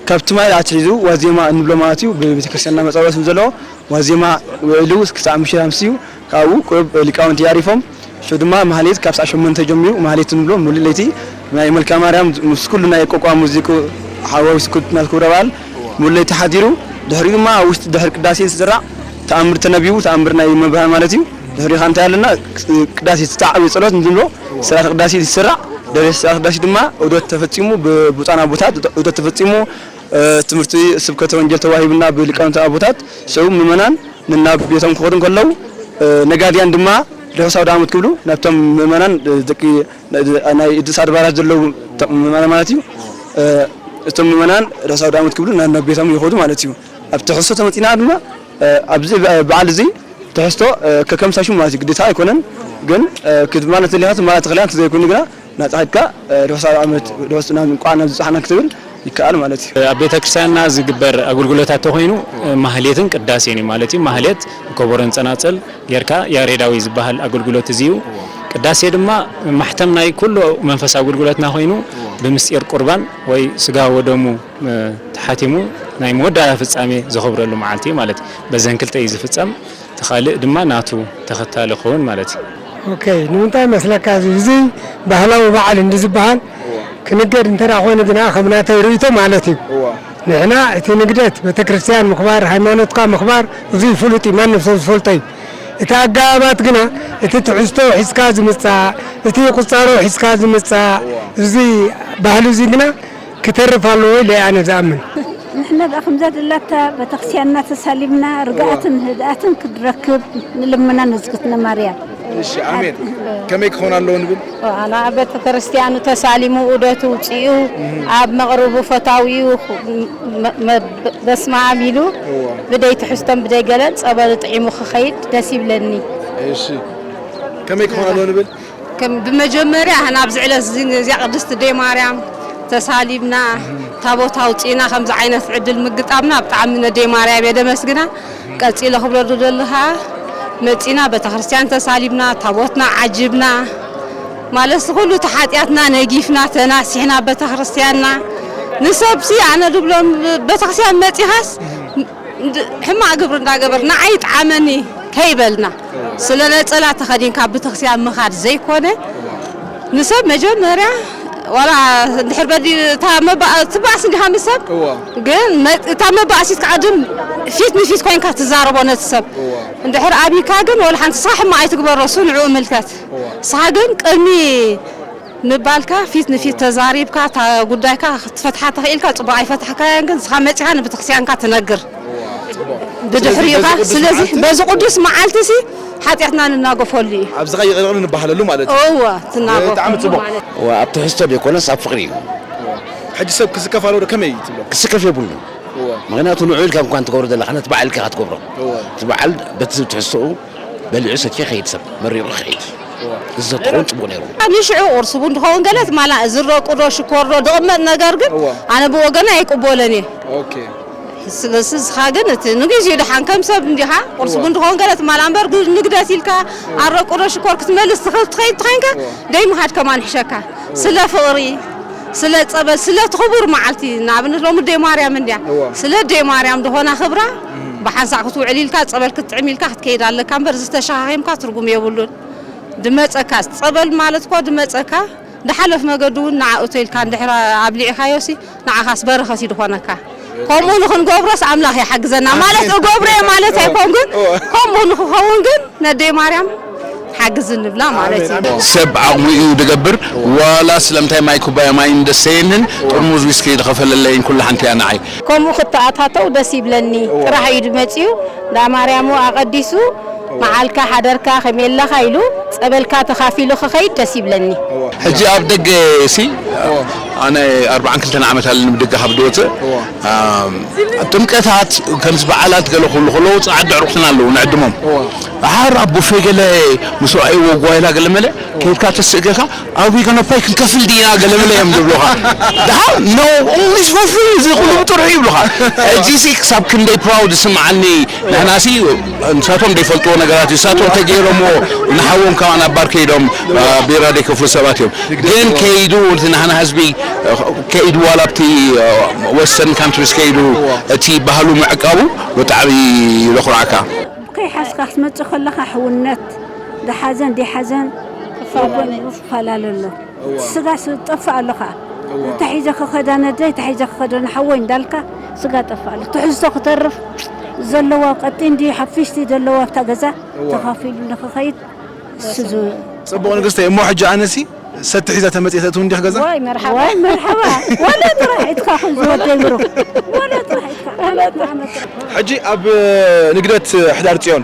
ካብ ትማሊ ኣትሒዙ ዋዜማ እንብሎ ማለት እዩ። ብቤተክርስትያንና መጻወቲ ዘለዎ ዋዜማ ውዒሉ ክሳዕ ምሸት ኣምስዩ ካብኡ ቁሩብ ሊቃውንቲ ያሪፎም። ሽዑ ድማ ማህሌት ካብ ሰዓት ሸሞንተ ጀሚሩ ማህሌት እንብሎ ሙሉእ ለይቲ ናይ መልክኣ ማርያም ምስ ኩሉ ናይ ቆቋ ሙዚቁ ሓዋዊሱ ኩ-፣ ናቱ ክብረ በዓል ሙሉእ ለይቲ ሓዲሩ። ድሕሪኡ ድማ ኣብ ውሽጢ ድሕሪ ቅዳሴ ዝስራዕ ተኣምር ተነቢቡ፣ ተኣምር ናይ መብርሃን ማለት እዩ። ድሕሪኡ ከኣ እንታይ ኣለና? ቅዳሴ ዝተዓብየ ጸሎት እንብሎ ስርዓተ ቅዳሴ ዝስራዕ። ድሕሪ ስርዓተ ቅዳሴ ድማ ዑደት ተፈጺሙ፣ ብብፁዓን ኣቦታት ዑደት ተፈጺሙ። እ፣ ትምህርቲ ስብከተ ወንጌል ተዋሂብና ብሊቃውንቲ ኣቦታት። ሽዑ ምእመናን ንናብ ቤቶም ክኸዱ እንከለዉ፣ እ፣ ነጋድያን ድማ ርሑስ ኣውደ ዓመት ክብሉ ናብቶም ምእመናን፣ እ፣ ደቂ ናይ ቅዱስ ኣድባራት ዘለዉ ምእመናን ማለት እዩ። እ፣ እቶም ምእመናን ርሑስ ኣውደ ዓመት ክብሉ ናብ፣ ናብ ቤቶም ይኸዱ ማለት እዩ። ኣብ ትሕዝቶ ተመጺና ድማ፣ እ፣ ኣብዚ በ-፣ በዓል እዚ ትሕዝቶ፣ እ፣ ከከም ሳሹ ማለት እዩ፣ ግዴታ ኣይኮነን። ግን፣ እ፣ ክትማለት ተሊኻ ትማላት ተኽእላ እንተዘይኮይኑ ግና ናጻ ከድካ፣ እ፣ ርሑስ ኣውደ ዓመት፣ ርሑስ ናብ እንቋዕ ናብ ዝበጽሓና ክትብል ይከኣል ማለት እዩ። ኣብ ቤተ ክርስቲያንና ዝግበር ኣገልግሎታት ተኾይኑ፣ እ፣ ማህሌትን ቅዳሴን እዩ ማለት እዩ። ማህሌት ከበሮን ጸናጽል ጌርካ ያሬዳዊ ዝበሃል ኣገልግሎት እዚ እዩ። ቅዳሴ ድማ ማሕተም ናይ ኩሉ መንፈሳዊ ኣገልግሎትና ኮይኑ ብምስጢር ቁርባን ወይ ስጋ ወደሙ፣ እ፣ ተሓቲሙ ናይ መወዳእታ ፍጻሜ ዘኸብረሉ መዓልቲ እዩ ማለት እዩ። በዘን ክልተ እዩ ዝፍጸም። እቲ ካልእ ድማ ናቱ ተኸታሊ ክኸውን ማለት እዩ። ኦኬ፣ ንምንታይ መስለካ እዚ፣ እዚ ባህላዊ በዓል እንዲ ዝበሃል እዋ። ክንገድ እንተ ደኣ ኮይኑ ግና ከም ናተይ ርእይቶ ማለት እዩ። እዋ። ንሕና እቲ ንግደት ቤተክርስትያን ምኽባር፣ ሃይማኖትካ ምኽባር፣ እዚ ፍሉጥ እዩ፣ ማንም ሰብ ዝፈልጦ እዩ። እቲ ኣገባባት ግና እቲ ትሕዝቶ ሒዝካ ዝምጻእ፣ እቲ ቁጻሮ ሒዝካ ዝምጻእ፣ እዋ። እዚ ባህሊ እዚ ግና ክተርፍ ኣለዎ ኢለ ኣነ ዝኣምን። ንሕና ደኣ ከምዛ ዘላታ ቤተክርስትያንና ተሳሊምና ርግኣትን ህድኣትን ክትረክብ ንልምና ንእግዝእትነ ማርያም። እሺ፣ ኣሜን። ከመይ ክኾን ኣለዎ ንብል? ዋላ ቤተክርስትያኑ ተሳሊሙ፣ ዑደቱ ውፅኡ፣ ኣብ መቕርቡ ፈታዊኡ መ-፣ መ-፣ በስመ ኣብ ኢሉ እዋ። ብደይ ትሕዝቶን ብደይ ገለን ጸበሉ ጥዒሙ ክኸይድ ደስ ይብለኒ። እሺ፣ ከመይ ክኾን ኣለዎ ንብል? ከም ብመጀመርያ ናብዚ ዕለት እዚ ነዚኣ ቅድስቲ ኣደይ ማርያም ተሳሊምና፣ ታቦት ኣውፂእና፣ ከምዚ ዓይነት ዕድል ምግጣምና ብጣዕሚ ነደይ ማርያም እየ ደመስግና። ቀፂለ ክብሎ ዝደሊ ከዓ መፂና ቤተክርስትያን ተሳሊምና፣ ታቦትና ዓጅብና፣ ማለት ኩሉ እቲ ሓጢኣትና ነጊፍና፣ ተናሲሕና ቤተክርስትያንና። ንሰብሲ ኣነ ድብሎም ቤተክርስትያን መፂኻስ እንድ-፣ ሕማቕ ግብሪ እንዳገበር ንዓይ ይጥዓመኒ ከይበልና፣ ስለ ነጸላ ተኸዲንካ ቤተክርስትያን ምኻድ ዘይኮነ፣ ንሰብ መጀመርያ ዋላ እንድሕር በዲ-፣ እታ መባ-፣ ትባኣስ እንዲኻ ምስ ሰብ፣ እዋ። ግን መ-፣ እታ መባእሲት ክዓድም ፊት ንፊት ኮይንካ ትዛረቦ ነቲ ሰብ። እዋ። እንድሕር ኣቢካ ግን ወላ ሓንቲ ስራሕ ሕማቕ ኣይትግበሮ፣ እሱ ንዕኡ ምልከት። እዋ። ንስኻ ግን ቅድሚ ምባልካ ፊት ንፊት ተዛሪብካ እታ ጉዳይካ ክትፈትሓ ተኽኢልካ ጽቡቕ ኣይፈታሕካያን፣ ግን ንስኻ መጺኻ ንቤተክርስትያንካ ትነግር። ጽቡቕ። ብድሕሪኡ ስለዚ በዚ ቅዱስ ስለዚ መዓልቲ በዚ ቅዱስ መዓልቲ ሲ ሓጢኣትና ንናገፈሉ እዩ። ኣብዚኻ ይቕረ ንበሃለሉ ማለት እዩ። እወ፣ ትናገፈሉ ብጣዕሚ ጽቡቕ። ማለት እዩ። እወ፣ ኣብ ትሕዝቶ ዘይኮነስ ኣብ ፍቕሪ እዩ። እወ። ሕጂ ሰብ ክስከፍ ኣለዎ ዶ? ከመይ እዩ ትብሎ? ክስከፍ የብሉን። እወ። ምኽንያቱ ንዑ ኢልካ እንኳን ትገብሮ ዘለኻ ነቲ በዓል ኢልካ ኢኻ ትገብሮ። እወ። እቲ በዓል በቲ ትሕዝቶኡ በሊዑ ሰትዩ ይኸይድ፣ ሰብ መሪቑ ይኸይድ። እዋ። እዚ ተትኸውን ጽቡቕ ነይሩ። ንሽዑ ቁርሲ ቡን ድኸውን ገለ ትማላ ዝረቁ ዶ ሽኮር ዶ ድቕመጥ ነገር ግን እዋ። ኣነ ብወገነ ኣይቅበሎን እየ። ኦኬ። ስለዚ እስኻ ግን እቲ ንግዜኡ ደሓን ከም ሰብ እንዲኻ ቁርሲ እዋ። ቡን ድኸውን ገለ ትማላ እምበር ግ-፣ ንግደት ኢልካ ኣረቁ ዶ ሽኮር ክትመልስ ትኽእል ትኸይድ ትኸይንካ እዋ። ደይ ምኻድ ከማን ይሕሸካ። እዋ። ስለ ፍቕሪ ስለ ጸበል፣ ስለ እቲ ክቡር መዓልቲ፣ ንኣብነት ሎሚ ኣደይ ማርያም እንድያ። እወ። ስለ ኣደይ ማርያም ዝኾና ክብራ፣ ብሓንሳእ ክትውዕል ኢልካ፣ ጸበል ክትጥዕም ኢልካ ክትከይድ ኣለካ እምበር፣ ዝተሸኻኺምካ ትርጉም የብሉን። ድመጸካ፣ ጸበል ማለት እኮ ድመጸካ፣ ድሓለፍ መገዱ እውን ንዓ እቶ ኢልካ እንድሕር ኣብሊዕካዮሲ፣ ንዓኻስ በረኸት እዩ ዝኾነካ። ከምኡ ንኽንገብሮስ ኣምላኽ ይሓግዘና። ማለት ኣሜን። እገብሮ እየ ማለት ኣይኮንኩን፣ እወ። ከምኡ ንኽኸውን ግን ነደይ ማርያም ሓግዝ ንብላ ማለት እዩ። ኣሜን። ሰብ ዓቕሙ እዩ ድገብር። ዋላ ስለምንታይ ማይ ኩባያ ማይ እንደሰየንን ጥርሙዝ ዊስኪ ድኸፈለለይን ኩሉ ሓንቲ እያ ንዓይ። ከምኡ ክተኣታተው ደስ ይብለኒ። እወ። ጥራሕ እዩ ድመጽዩ፣ እንዳ ማርያሙ ኣቐዲሱ፣ መዓልካ ሓደርካ ከመይ ኣለኻ ኢሉ ጸበልካ ተኻፊሉ ክኸይድ ደስ ይብለኒ። ሕጂ ኣብ ደገ ሲ፣ ኣነ ኣርብዓን ክልተን ዓመት ኣለኒ ብደገ ካብ ድወፅእ። እዋ። ኣም፣ ጥምቀታት ከምዚ በዓላት ገለ ክህሉ ከለዉ ፃዓዱ ኣዕሩኽትና ኣለዉ ንዕድሞም። እዋ። ደሓር ኣብ ቡፌ ገለ ምስ ረኣይዎ ጓይላ ገለ መለ ከይድካ ተስእ ጌርካ ኣብ ዊገኖፓይ ክንከፍል ዲና ገለ መለ እዮም ዝብሉኻ። ደሓር no English for free እዚ ኩሉ ብጥርሑ ይብሉኻ። ሕጂ ሲ ክሳብ ክንደይ ፕራውድ ይስምዓኒ። ንሕና ሲ ንሳቶም ዘይፈልጥዎ ነገራት እዩ። ንሳቶም ተገይሮምዎ ንሓዎም ከማን ኣብ ባር ከይዶም ቢራ ዘይከፍሉ ሰባት እዮም። ግን ከይዱ እቲ ናህና ህዝቢ ከይዱ ዋላ ኣብቲ ወስተርን ካንትሪስ ከይዱ እቲ ባህሉ ምዕቃቡ ብጣዕሚ ዘኹርዓካ። ከይሓዝካ ክትመጽእ ከለኻ ሕውነት፣ ደሓዘን ደይሓዘን ክፋላለ። ክፋላለ ኣሎ። እዋ። ስጋ ስ-፣ ጠፍእ ኣሎ ኸዓ። እዋ። እታ ሒዘ ክኸዳ ነደይ፣ እታ ሒዘ ክኸዶ ንሓወይ እንዳልካ ስጋ ጠፍእ ኣሎ። ትሕዝቶ ክተርፍ ዘለዋ ቀጢን ድዩ ሓፊሽ ድዩ ዘለዋ ኣብታ ገዛ እዋ። ተኻፊሉ ንኽኸይድ እሱ ዝ-፣ ጽቡቕ ንግስተይ። እሞ ሕጂ ኣነሲ ሰቲ ሒዘ ተመጽየ ተእትው እንዲኽ ገዛ? ዋይ መርሓባ። ዋይ መርሓባ። ወለ ጥራሕ ኢትካ ኹን ዝወደይ ብሩኽ። ወለ ጥራሕ ኢትካ። ዓመት ንዓመት ጥራሕ። ሕጂ ኣብ ንግደት ሕዳር ጽዮን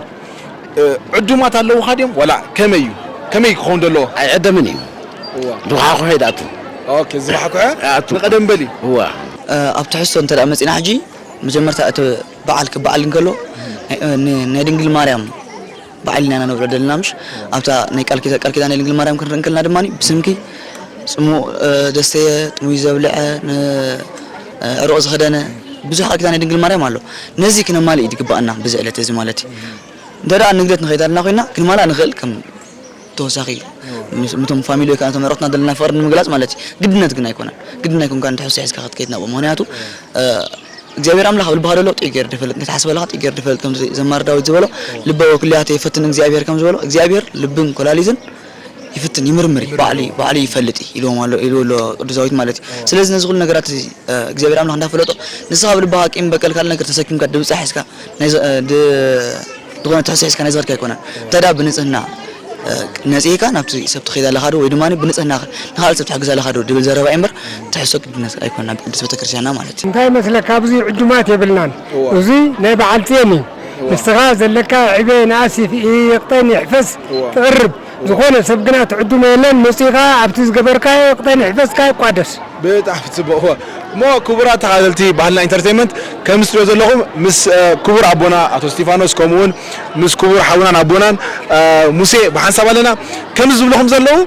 እ፣ ዕዱማት ኣለዉኻ ድዮም? ዋላ ከመይ እዩ? ከመይ ክኸውን ዘለዎ? ኣይዕደምን እዩ። እዋ። ዝኸሓኹሐ እዩ ዝኣቱ። ኦኬ፣ ዝኸሓኹሐ ይኣቱ። ንቐደም በሊ። እዋ። እ፣ ኣብ ትሕዝቶ እንተ ደኣ መጺና ሕጂ፣ መጀመርታ እቲ በዓል ክበዓል እንከሎ፣ እ፣ ን-፣ ናይ ድንግል ማርያም በዓል ኢና ነብዕሎ ዘለና ምሽ? ኣብታ ናይ ቃል ኪዳ-፣ ቃል ኪዳን ናይ ድንግል ማርያም ክንርኢ እንከለና ድማ፣ ብስምኪ ጽሙእ፣ እ፣ ደስተየ፣ ጥሙይ ዘብልዐ፣ ን-፣ እ፣ ዕሩቕ ዝኸደነ፣ ብዙሕ ቃል ኪዳን ናይ ድንግል ማርያም ኣሎ። ነዚ ክነማልእ እዩ ዝግበኣና፣ ብዚ ዕለት እዚ ማለት እዩ። እንተ ደኣ ንግደት ንኸይድ ኣለና ኮይና፣ ክንማልኣ ንኽእል፣ ከም ተወሳኺ ምስ፣ ምቶም ፋሚሊ ወይ ከኣ ነቶም ኣዕሩኽትና ዘለና ፍቕሪ ንምግላጽ ማለት እዩ። ግድነት ግን ኣይኮነን። ግድን ኣይኮንካን፣ ትሕዝቶ ሒዝካ ክትከይድ ናብኡ። ምኽንያቱ፣ እ፣ እግዚኣብሔር ኣምላኽ ኣብ ልብኻ ዘሎ ጥዑይ ገይሩ ድፈልጥ፣ እንተትሓስበለኻ ጥዑይ ገይሩ ድፈልጥ፣ ከምዚ ዘማሪ ዳዊት ዝበሎ፣ "ልበ ወኩልያተ ይፈትን እግዚኣብሔር" ከም ዝበሎ፣ እግዚኣብሔር ልብን ኮላሊትን ይፍትን፣ ይምርምር እዩ፣ ባዕሉ፣ ባዕሉ ይፈልጥ እዩ ኢልዎም ኣሎ፣ ኢሉ ኣሎ ቅዱስ ዳዊት ማለት እዩ። ስለዚ ነዚ ኩሉ ነገራት እዚ፣ እ፣ እግዚኣብሔር ኣምላኽ እንዳፈለጦ፣ ንስኻ ኣብ ልብኻ ቂም በቀል ካልእ ነገር ተሰኪምካ ድብጻሕ ሒዝካ ናይ ዘ-፣ እ፣ ድ-፣ ዝኾነ ትሕዝቶ ሒዝካ ናይ ዝኸድካ ኣይኮነን። እንተ ደኣ ብንጽህና፣ እ፣ ነጺህካ ናብቲ ሰብ ትኸይድ ኣለኻ ዶ፣ ወይ ድማ ብንጽህና ንኻልእ ሰብ ትሕግዝ ኣለኻ ዶ ድብል ዘረባ እዩ እምበር፣ ትሕዝቶ ግድነት ኣይኮነን ኣብ ቅድስት ቤተክርስትያንና ማለት እዩ። እንታይ መስለካ፣ ኣብዚ ዕዱማት የብልናን። እዋ። እዚ ናይ በዓል ጽዮን እዩ። እዋ። ንስኻ ዘለካ ዕቤ ንኣስ ይፍ-፣ ይቕጠን ይሕፈስ እዋ። ትቕርብ። እዋ። ዝኾነ ሰብ ግና ትዕዱሞ የለን፣ መጺኻ ኣብቲ ዝገበርካዮ ይቕጠን ይሕፈስካ ይቋደስ። ብጣዕሚ ጽቡቕ። እሞ ክቡራት ተኸታተልቲ ባህልና ኢንተርቴይንመንት፣ ከም ዝትሪኦ ዘለኹም ምስ፣ እ፣ ክቡር ኣቦና ኣቶ እስጢፋኖስ፣ ከምኡ እውን ምስ ክቡር ሓውናን ኣቦናን፣ እ፣ ሙሴ ብሓንሳብ ኣለና። ከምዚ ዝብለኹም ዘለዉ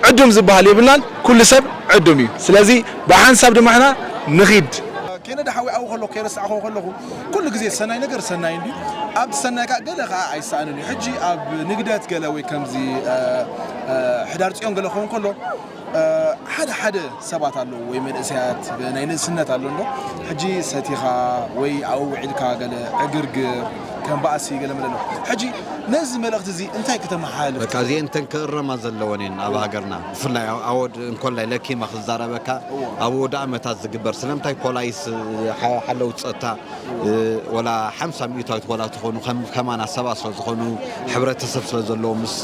ዕዱም ዝበሃል የብልናን፣ ኩሉ ሰብ ዕዱም እዩ። ስለዚ ብሓንሳብ ድማ ንሕና ንኺድ። ኬነዳ ሓወይ ኣብኡ ከለኹ ከይረሳዕኹዎ ከለኹ ኩሉ ግዜ ሰናይ ነገር ሰናይ እንድዩ። ኣብቲ ሰናይ ከኣ ገለ ከኣ ኣይሰኣንን እዩ። ሕጂ ኣብ ንግደት ገለ ወይ ከምዚ፣ እ፣ እ፣ ሕዳር ጽዮን ገለ ክኸውን ከሎ፣ እ፣ ሓደ ሓደ ሰባት ኣለዉ ወይ መንእሰያት ናይ ንእስነት ኣሎ እንዶ፣ ሕጂ ሰቲኻ ወይ ኣብኡ ውዒልካ ገለ ዕግርግር ከም ባእሲ ገለ መለ ኣሎ። ሕጂ ነዚ መልእኽቲ እዚ እንታይ ከተመሓላልፍ በቃ እዚአን እተን ክእረማ ዘለወን እየን ኣብ ሃገርና። ብፍላይ ኣወ-፣ ኣወድ እንኮላይ ለኪማ ክዛረበካ፣ እዎ። ኣብ ወደ ዓመታት ዝግበር ስለምንታይ ፖላይስ፣ ሓ-፣ ሓለውቲ ጸጥታ፣ እ፣ ወላ ሓምሳ ሚእታዊት ወላ ትኾኑ ከም ከማና ሰባት ስለ ዝኾኑ፣ ሕብረተሰብ ስለ ዘለዎ ምስ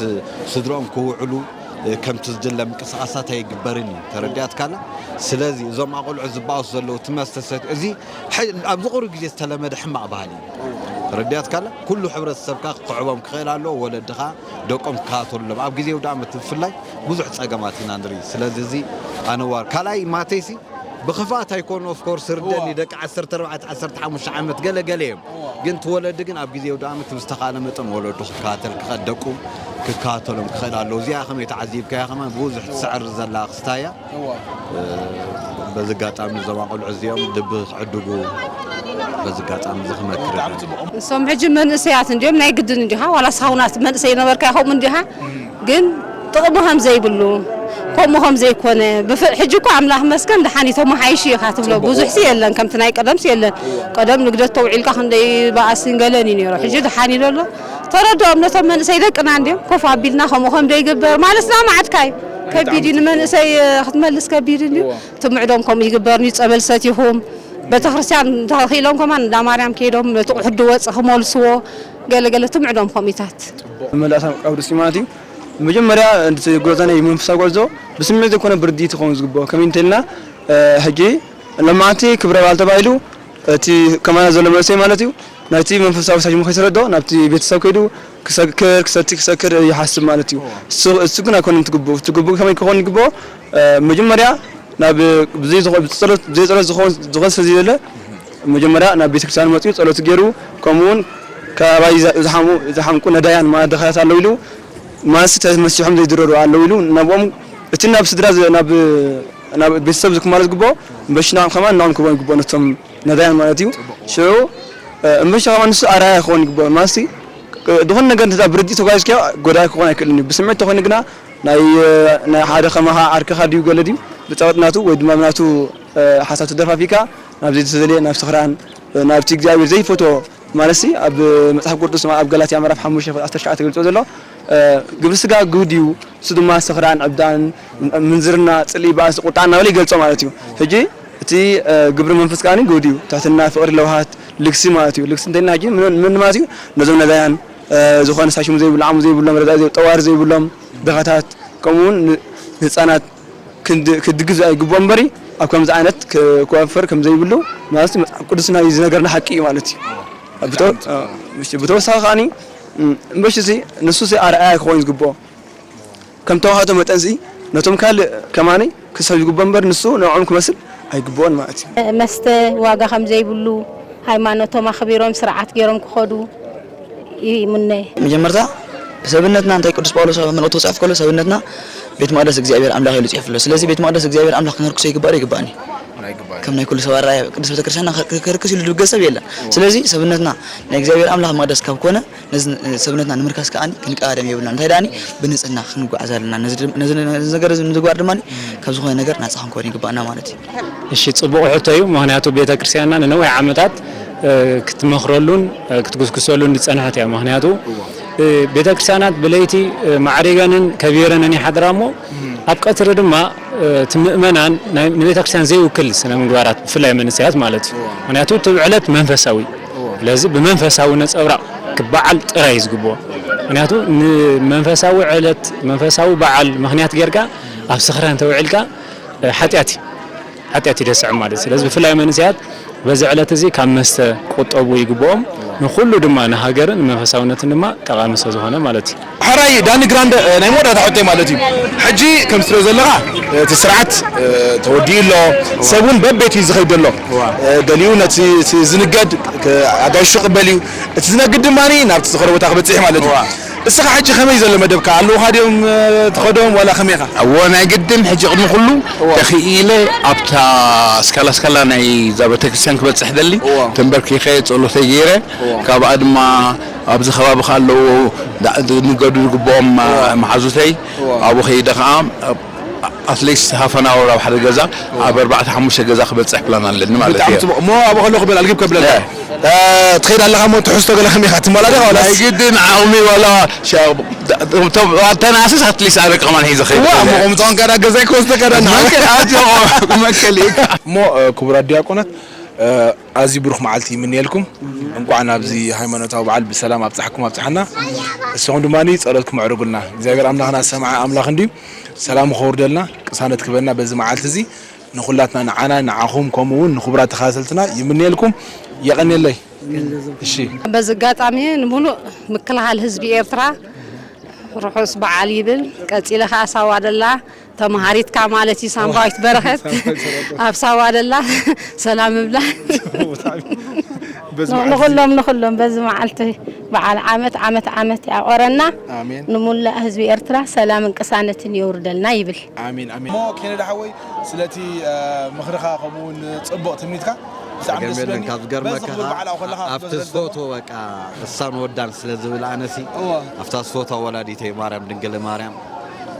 ስድሮኦም ክውዕሉ፣ እ፣ ከምቲ ዝድለ ምንቅስቓሳት ኣይግበርን እዩ። ተረዲኣትካና? ስለዚ እዞም ኣቆልዑ ዝበኣሱ ዘለዉ እቲ መስተ ሰት-፣ እዚ ሐ-፣ ኣብዚ ቁሩብ ግዜ ዝተለመደ ሕማቕ ባህሊ እዩ። ተረዲኣትካና? ኩሉ ሕብረተሰብካ ክክዕቦም ክኽእል ኣለዎ። ወለድኻ ደቆም ክከታተሉ ኣለዎም። ኣብ ግዜ ኣውደ ዓመት ብፍላይ ብዙሕ ጸገማት ኢና ንርኢ። ስለዚ እዚ ኣነዋር ካልኣይ ማተይሲ ብኽፍኣት ኣይኮኑ፣ ኦፍ ኮርስ ርደኒ እዋ። ደቂ ዓሰርተ ኣርባዕተ ዓሰርተ ሓሙሽተ ዓመት ገለ ገለ እዮም። እዋ። ግን እቲ ወለዲ ግን ኣብ ግዜ ኣውደ ዓመት ብዝተኻእለ መጠን ወለዱ ክከታተል ክኸ-፣ ደቁ ክከታተሎም ክኽእል ኣለዎ። እዚኣ ከመይ ተዓዚብካያ ከማን ብዙሕ ትስዕር ዘላ ክስታያ። እዋ። እ፣ በዚ ኣጋጣሚ እዞም ኣቆልዑ እዚኦም ልቢ ክዕድጉ በዚ ኣጋጣሚ እዚ ክመክር ብጣዕሚ እየ። ጽቡቕ። ንሶም ሕጂ መንእሰያት እንድዮም፣ ናይ ግድን እንዲኻ፣ ዋላ እስኻ እውን መንእሰይ ነበርካ ከምኡ እንዲኻ፣ ግን ጥቕሚ ከም ዘይብሉ፣ እኮ ከምኡ ከም ዘይኮነ ብፍ-፣ ሕጂ እኮ ኣምላኽ መስገን ደሓን እዩ፣ ተመሓይሹ ኢኻ ትብሎ። ብዙሕ ሲ የለን፣ ከምቲ ናይ ቀደም ሲ የለን። ቀደም ንግደት ተውዒልካ ክንደይ በኣስን ገለን እዩ ነይሩ። ሕጂ ደሓን እዩ ዘሎ። ተረድኦም ነቶም መንእሰይ ደቅና እንዲዮም። ኮፍ ኣቢልና ከምኡ ከም ዘይግበር ማለት ና ማዕድካ እዩ። ከቢድ እዩ ንመንእሰይ፣ እ፣ ክትመልስ ከቢድ እንዲዩ። ትምዕዶም ከምኡ ይግበር እዩ። ጸበል ሰቲኹም ቤተክርስትያን እንተኽኢሎም ከማን እንዳ ማርያም ከይዶም ነቲ ቁሕዲ ወፀ ክመልስዎ ገለ ገለ ትምዕዶም ከምኡታት። መላእታ ቅዱስ ማለት እዩ። መጀመርያ እቲ ጉዕዞ ናይ መንፈሳዊ ጉዕዞ ብስምዒት ዘይኮነ ብርድኢት ክኸውን ዝግብኦ። ከመይ እንተልና፣ እ፣ ሕጂ ሎማዓንቲ ክብረ በዓል ተባሂሉ እቲ ከማና ዘሎ መንእሰይ ማለት እዩ ናይቲ መንፈሳዊ ሳሽሙ ከይተረድኦ ናብቲ ቤተሰብ ከይዱ ክሰክር፣ ክሰቲ፣ ክሰክር ይሓስብ ማለት እዩ። እሱ፣ እሱ ግን ኣይኮነን ትግብኡ። ትግብኡ ከመይ ክኸውን ይግብኦ? እ፣ መጀመርያ ናብ ብዘይ ዝኾ-፣ ብጸሎት፣ ብዘይ ጸሎት ዝኾን፣ ዝኾን ሰብ ዘይደለ መጀመርያ ናብ ቤተክርስትያን መጺኡ ጸሎት ገይሩ፣ ከምኡውን ካባይ ዝሓሙ፣ ዝሓምቁ ነዳያን ማለት ድኻያት ኣለዉ ኢሉ፣ ማለትሲ ተመሲሖም ዘይድረሩ ኣለዉ ኢሉ፣ ናብኦም እቲ ናብ ስድራ ዝ-፣ ናብ፣ ናብ ቤተሰብ ዝክማሎ ዝግብኦ፣ እምበሽና ከማን ናኦም ክቦን ይግብኦ ነቶም ነዳያን ማለት እዩ። ሽዑ፣ እ፣ እምበሽና ከማን ንሱ ኣርኣያ ክኸውን ይግብኦ። ማለትሲ፣ እ፣ ዝኾነ ነገር እንተ ብርድኢት ተጓይዝካዮ፣ ጎዳኢ ክኸውን ኣይክእልን እዩ። ብስምዒት ተኾይኑ ግና፣ ናይ፣ እ፣ ናይ ሓደ ከማኻ ዓርክኻ ድዩ ገለ ድዩ፣ ብጸቕጢ ናቱ ወይ ድማ ብናቱ፣ እ፣ ሓሳብ ተደፋፊካ፣ ናብ ዘይተደልየ፣ ናብ ስኽራን፣ እ፣ ናብቲ እግዚኣብሔር ዘይፈትዎ፣ ማለትሲ ኣብ መጽሓፍ ቅዱስ ድማ ኣብ ገላትያ ምዕራፍ ሓሙሽተ ፍቕዲ ዓሰርተ ትሽዓተ ተገልጾ ዘሎ፣ እ፣ ግብሪ ስጋ ግሁድ እዩ፣ እሱ ድማ ስኽራን፣ ዕብዳን፣ ምንዝርና፣ ጽልኢ፣ ባእሲ፣ ቁጣ እናበለ ይገልጾ ማለት እዩ። ሕጂ እቲ፣ እ፣ ግብሪ መንፈስ ከኣ ግሁድ እዩ፣ ትሕትና፣ ፍቕሪ፣ ለውሃት፣ ልግሲ ማለት እዩ። ልግሲ እንተኢልና ሕጂ ምን፣ ምን ማለት እዩ? ነዞም ነዳያን፣ እ፣ ዝኾነ ሳሽሙ ዘይብሉ፣ ዓሙ ዘይብሎም፣ ረዳኢ ዘይ-፣ ጠዋሪ ዘይብሎም፣ ድኻታት፣ ከምኡውን ን-፣ ንህጻናት ክንድ-፣ ክድግፍ ኣይግብኦ እምበሪ፣ ኣብ ከምዚ ዓይነት ክ-፣ ክወፍር ከም ዘይብሉ፣ ማለት መጽሓፍ ቅዱስና እዩ ዝነገርና ሓቂ እዩ ማለት እዩ። ብተ-፣ ብጣዕሚ ጽቡቕ። እ፣ ምሽ-፣ ብተወሳኺ ከኣኒ፣ እም፣ እምበሽሲ ንሱሲ ኣርኣያ ክኸውን ዝግብኦ። ከም ተዋህዶ መጠንሲ ነቶም ካልእ ከማኒ ክስሕብ ዝግብኦ እምበር ንሱ ንዕኦም ክመስል ኣይግብኦን ማለት እዩ። መስተ ዋጋ ከም ዘይብሉ፣ ሃይማኖቶም ኣኽቢሮም ስርዓት ገይሮም ክኸዱ ይምነ። መጀመርታ ብሰብነትና እንታይ ቅዱስ ጳውሎስ ኣብ መልእኽቱ ክጽሕፍ ከሎ ሰብነትና ቤት መቕደስ እግዚኣብሔር ኣምላኽ ኢሉ ጽሒፉ ኣሎ። ስለዚ ቤት መቕደስ እግዚኣብሔር ኣምላኽ ክነርክሶ ይግባእ ዶ ይግባእን እዩ? ኣይግባእን። ከም ናይ ኩሉ ሰብ ኣረኣእያ ቅድስት ቤተክርስትያንና ከ-፣ ከ-፣ ከርክስ ኢሉ ዝብገስ ሰብ የለን። እዎ። ስለዚ ሰብነትና ናይ እግዚኣብሔር ኣምላኽ መቕደስ ካብ ኮነ ነዚ ን-፣ ሰብነትና ንምርካስ ከኣ ክንቀዳደም የብልና። እንታይ ደኣኒ ብንጽህና ክንጓዓዝ ኣለና። ነዚ ድም-፣ ነዚ፣ ነዚ ነገር እዚ ንምትግባር ድማ ካብ ዝኾነ ነገር ናጻ ክንኮን ይግባእና ማለት እዩ። እሺ፣ ጽቡቕ ሕቶ እዩ። ምኽንያቱ ቤተክርስትያንና ንነዊሕ ዓመታት፣ እ፣ ክትመኽረሉን፣ እ፣ ክትጉስጉሰሉን ዝጸንሐት እያ። ምኽንያቱ፣ እዎ። እ፣ ቤተክርስትያናት ብለይቲ፣ እ፣ ማዕሪገንን ከቢረንን ይሓድራ እሞ፣ እም። ኣብ ቀትሪ ድማ፣ እ፣ እቲ ምእመናን ናይ፣ ንቤተክርስትያን ዘይውክል ስነ ምግባራት፣ ብፍላይ መንእሰያት ማለት እዩ። እዎ። ምኽንያቱ እቲ ዕለት መንፈሳዊ። እዎ። ስለዚ ብመንፈሳዊ ነጸብራቕ ክበዓል ጥራይ እዩ ዝግብኦ። ምኽንያቱ ንመንፈሳዊ ዕለት፣ መንፈሳዊ በዓል ምኽንያት ጌርካ ኣብ ስኽራን ተውዒልካ፣ እ፣ ሓጢኣት እዩ። ሓጢኣት ይደስዕም ማለት እዩ። ስለዚ ብፍላይ መንእሰያት በዚ ዕለት እዚ ካብ መስተ ክቑጠቡ ይግብኦም። ንኹሉ ድማ ንሃገርን ንመንፈሳውነትን ድማ ጠቓሚ ስለ ዝኾነ ማለት እዩ። ሕራይ ዳኒ ግራንደ፣ እ፣ ናይ መወዳእታ ሕቶይ ማለት እዩ። ሕጂ ከም ትሪኦ ዘለኻ፣ እ፣ እቲ ስርዓት፣ እ፣ ተወዲኡ ኣሎ። ሰብ እውን በቤት እዩ ዝኸይድ ዘሎ። እዋ። እ፣ ገሊኡ ነቲ፣ እቲ ዝንገድ፣ ክ-፣ ኣጋይሽ ክቕበል እዩ። እቲ ዝነግድ ድማ ናብቲ ዝኾነ ቦታ ክበጽሕ ማለት እዩ። እዋ። እስኻ ሕጂ ከመይ ዘሎ መደብካ? ኣለውኻ ድዮም፣ እ፣ ትኸዶም ዋላ ከመይ ኢኻ? እዎ፣ ናይ ግድን ሕጂ ቅድሚ ኩሉ እዎ። ተኽኢለ ኣብታ ስካላ ስካላ ናይ እዛ ቤተክርስትያን ክበጽሕ ደሊ እዎ። ተንበርኪኸ ጸሎተይ ገይረ እዎ። ካብኣ ድማ ኣብዚ ከባቢ ከ ኣለዉ ዳ-፣ ንገዱ ዝግብኦም እዎ። መሓዙተይ እዎ። ኣብኡ ከይደ ከኣ ኣትሊስት ሃፍ ኣን ኣወር ኣብ ሓደ ገዛ እዎ። ኣብ ኣርባዕተ ሓሙሽተ ገዛ ክበጽሕ ፕላን ኣለኒ ማለት ብጣዕሚ እዩ። ጽቡቕ። እሞ ኣብኡ ከለኹ በል ኣልጊብ ከብለና። እ። እ፣ ትኸይድ ኣለኻ እሞ ትሕዝቶ ገለ ከመይ ኢኻ? ትመላ ዲኻ ዋላስ? ናይ ግድን ዓቕሚ ዋላ ሻ-፣ ተ-፣ ተ-፣ ተናስስ ኣትሊስት ኣነ ከማን ሒዘ ኸይደ እዋ፣ ገለ። እሞ ከምኡ ጾንካ ዳ ገዛይ ክወስደካ ዳ ንዓ? መከል ኣትዮ፣ መከል እዩ። እሞ፣ እ፣ ክቡራት ዲያቆናት፣ እ፣ ኣዝዩ ብሩኽ መዓልቲ ይምንየልኩም። እንቋዕ ናብዚ ሃይማኖታዊ በዓል ብሰላም ኣብጽሓኩም ኣብጽሓና። ንስኹም ድማ ጸሎትኩም ኣዕርጉልና። እግዚኣብሔር ኣምላኽና ሰማዒ ኣምላኽ እንድዩ። ሰላሙ ከውርደልና፣ ቅሳነት ክበና በዚ መዓልቲ እዚ ንኹላትና ንዓና ንዓኹም ከምኡ እውን ንኽቡራት ተኸታተልትና ይምንየልኩም። የቐንየለይ። እሺ። በዚ ኣጋጣሚ ንምሉእ ምክልኻል ህዝቢ ኤርትራ ርሑስ በዓል ይብል። ቀጺለ ኸኣ ሳዋ ደላ ተምሃሪትካ ማለት እዩ ሳምራዊት በረኸት ኣብ ሳዋ ደላ ሰላም እብላ። በዚ መዓልቲ ንኹሎም፣ ንኹሎም በዚ መዓልቲ በዓል ዓመት፣ ዓመት፣ ዓመት ያቆረና። ኣሜን። ንሙላእ ህዝቢ ኤርትራ ሰላምን ቅሳነትን የውርደልና ይብል። ኣሜን፣ ኣሜን። እሞ ኬነዳ ሓወይ፣ ስለቲ፣ እ፣ ምኽርኻ ከምኡ እውን ጽቡቕ ትምኒትካ ብጣዕሚ ደስ ኣገርመኒ፣ ዝብለኒ። ካብ ዝገርመካ በዚ ክብሪ በዓል ኣብ ከለኻ ኣብቲ ክትበዝሕ ዝፈትዎ በቃ እሳን ወዳን ስለ ዝብል ኣነሲ እወ። ኣብታ ዝፈትዋ ወላዲተይ ማርያም ድንግል ማርያም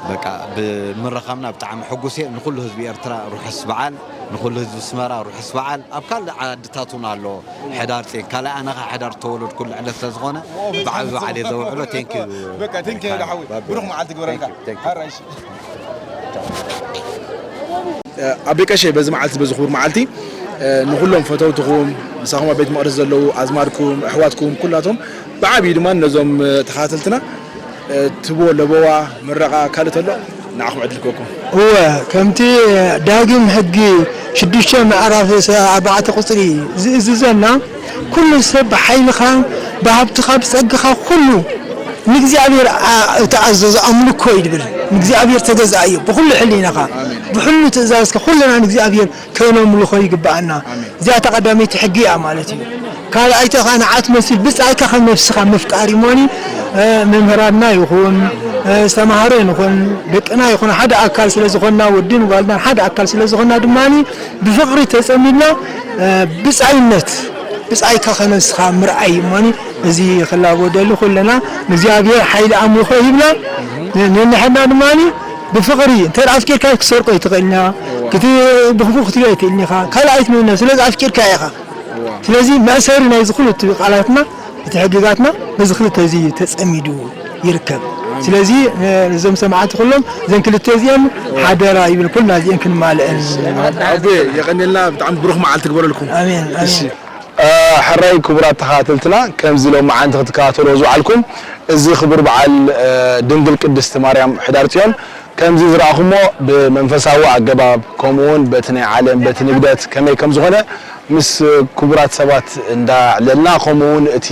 በቃ ብምርኻብና ብጣዕሚ ሕጉስ እየ። ንኹሉ ህዝቢ ኤርትራ ርሑስ በዓል፣ ንኹሉ ህዝቢ ኣስመራ ርሑስ በዓል። ኣብ ካልእ ዓድታት እውን ኣሎ ሕዳር ጼን። ካልእ ኣነ ኸኣ ሕዳር ዝተወለድኩሉ ዕለት ስለ ዝኾነ ብዓቢ በዓል እየ ዘውዕሎ። ቴንክ ዩ። በቃ ቴንክ ዩ ዳሓዊ። ብሩኽ መዓልቲ ግበረልካ። ቴንክ ዩ፣ ቴንክ ዩ። ሓራይ እሺ። ኣቤ ቀሸ፣ በዚ መዓልቲ፣ በዚ ክቡር መዓልቲ ንኹሎም ፈተውትኹም፣ ምሳኹም ኣብ ቤት መቕደስ ዘለዉ ኣዝማድኩም፣ ኣሕዋትኩም ኩላቶም ብዓብዩ ድማ ነዞም ተኸታተልትና ትቦ ለበዋ፣ ምረቓ፣ ካልእ ተሎ ንዓኹም ዕድል ክበኩም። እወ፣ ከምቲ ዳግም ሕጊ ሽዱሽተ ምዕራፍ ስ-፣ ኣርባዕተ ቁጽሪ ዝእዝዘና፣ ኩሉ ሰብ ብሓይልኻ ብሃብትኻ ብጸግኻ ኩሉ ንእግዚኣብሔር ኣ-፣ ተኣዘዞ ኣምልኮ እዩ ድብል። ንእግዚኣብሔር ተገዝኣ እዩ ብኹሉ ሕሊናኻ፣ ብኹሉ ትእዛዝካ ኩልና ንእግዚኣብሔር ከነምልኾ ይግብኣና። እዚኣ እታ ቀዳመይቲ ሕጊ እያ ማለት እዩ። ካልኣይቲ ኸዓ ንዓት መሲል ብጻይካ ከም ነፍስኻ ምፍቃር እዩ እሞኒ፣ እ፣ መምህራንና ይኹን፣ እ፣ ዝተማህረ ይኹን፣ ደቅና ይኹን ሓደ ኣካል ስለ ዝኾንና፣ ወድን ጓልናን ሓደ ኣካል ስለ ዝኾንና ድማኒ ብፍቕሪ ተጸሚድና፣ እ፣ ብጻይነት ብጻይካ ከነስኻ ምርኣይ እሞኒ፣ እዚ ክላቦ ደሊ ኩለና ንእግዚኣብሔር ሓይሊ ኣምልኾ ይብና። ነንሕና ድማኒ ብፍቕሪ እንተ ደኣ ኣፍቂርካ ክትሰርቆ ኣይትኽእልና፣ ክት-፣ ብኽፉእ ክትሪኦ ኣይትኽእልን ኢኻ። ካልኣይት መን እያ? ስለዚ ኣፍቂርካ ኢኻ። ስለዚ መእሰሪ ናይዚ ኩሉ እቲ ቃላትና፣ እቲ ሕግጋትና በዚ ክልተ እዚ ተጸሚዱ ይርከብ። ስለዚ፣ እ፣ እዞም ሰማዕቲ ኩሎም እዘን ክልተ እዚአን ሓደራ ይብል፣ ኩልና እዚአን ክንማልአን። ኣቦ የቐንየልና፣ ብጣዕሚ ብሩኽ መዓልቲ ግበረልኩም። ኣሜን፣ ኣሜን። እሺ። እ፣ ሕራይ ክቡራት ተኸታተልትና፣ ከምዚ ሎማዓንቲ ክትከታተልዎ ዝውዓልኩም፣ እዚ ክቡር በዓል፣ እ፣ ድንግል ቅድስቲ ማርያም ሕዳር ጽዮን፣ ከምዚ ዝረኣኹሞ ብመንፈሳዊ ኣገባብ፣ ከምኡ እውን በቲ ናይ ዓለም፣ በቲ ንግደት ከመይ ከም ዝኾነ ምስ ክቡራት ሰባት እንዳዕለልና፣ ከምኡ እውን እቲ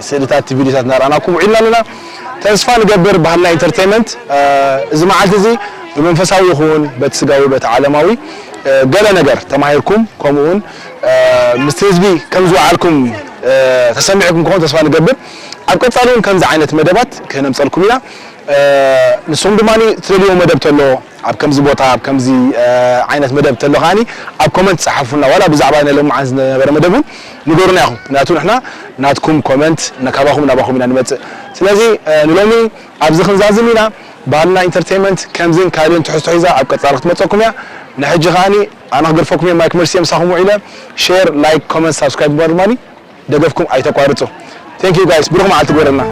ስእልታት፣ እቲ ቪድዮታት እናረኣናኩም ውዒልና ኣለና። ተስፋ ንገብር ባህልና ኢንተርቴይንመንት፣ እ፣ እዚ መዓልቲ እዚ ብመንፈሳዊ ይኹን በቲ ስጋዊ፣ በቲ ዓለማዊ፣ እ፣ ገለ ነገር ተማሂርኩም፣ ከምኡ እውን፣ እ፣ ምስቲ ህዝቢ ከም ዝወዓልኩም፣ እ፣ ተሰሚዕኩም ክኾን ተስፋ ንገብር። ኣብ ቀጻሊ እውን ከምዚ ዓይነት መደባት ክነምጸልኩም ኢና። እ፣ ንስኹም ድማ ትደልይዎ መደብ ተሎ፣ ኣብ ከምዚ ቦታ፣ ኣብ ከምዚ፣ እ፣ ዓይነት መደብ ተሎ ከኣኒ ኣብ ኮመንት ጸሓፉና። ዋላ ብዛዕባ ናይ ሎማዓንቲ ዝነበረ መደብ እውን ንገሩና ኢኹም። ምክንያቱ ንሕና ናትኩም ኮመንት፣ ና-፣ ካባኹም ናባኹም ኢና ንመጽእ። ስለዚ፣ እ፣ ንሎሚ ኣብዚ ክንዛዝም ኢና። ባህልና ኢንተርቴይንመንት ከምዚን ካልእን ትሕዝቶ ሒዛ ኣብ ቀጻሊ ክትመጸኩም እያ። ንሕጂ ከኣኒ ኣነ ክገድፈኩም እየ፣ ማይክ መርሲ እየ ምሳኹም ውዒለ። ሼር፣ ላይክ፣ ኮመንት፣ ሳብስክራይብ ምግባር ድማኒ ደገፍኩም ኣይተቋርጹ። Thank you guys፣ ብሩኽ መዓልቲ ግበረልና።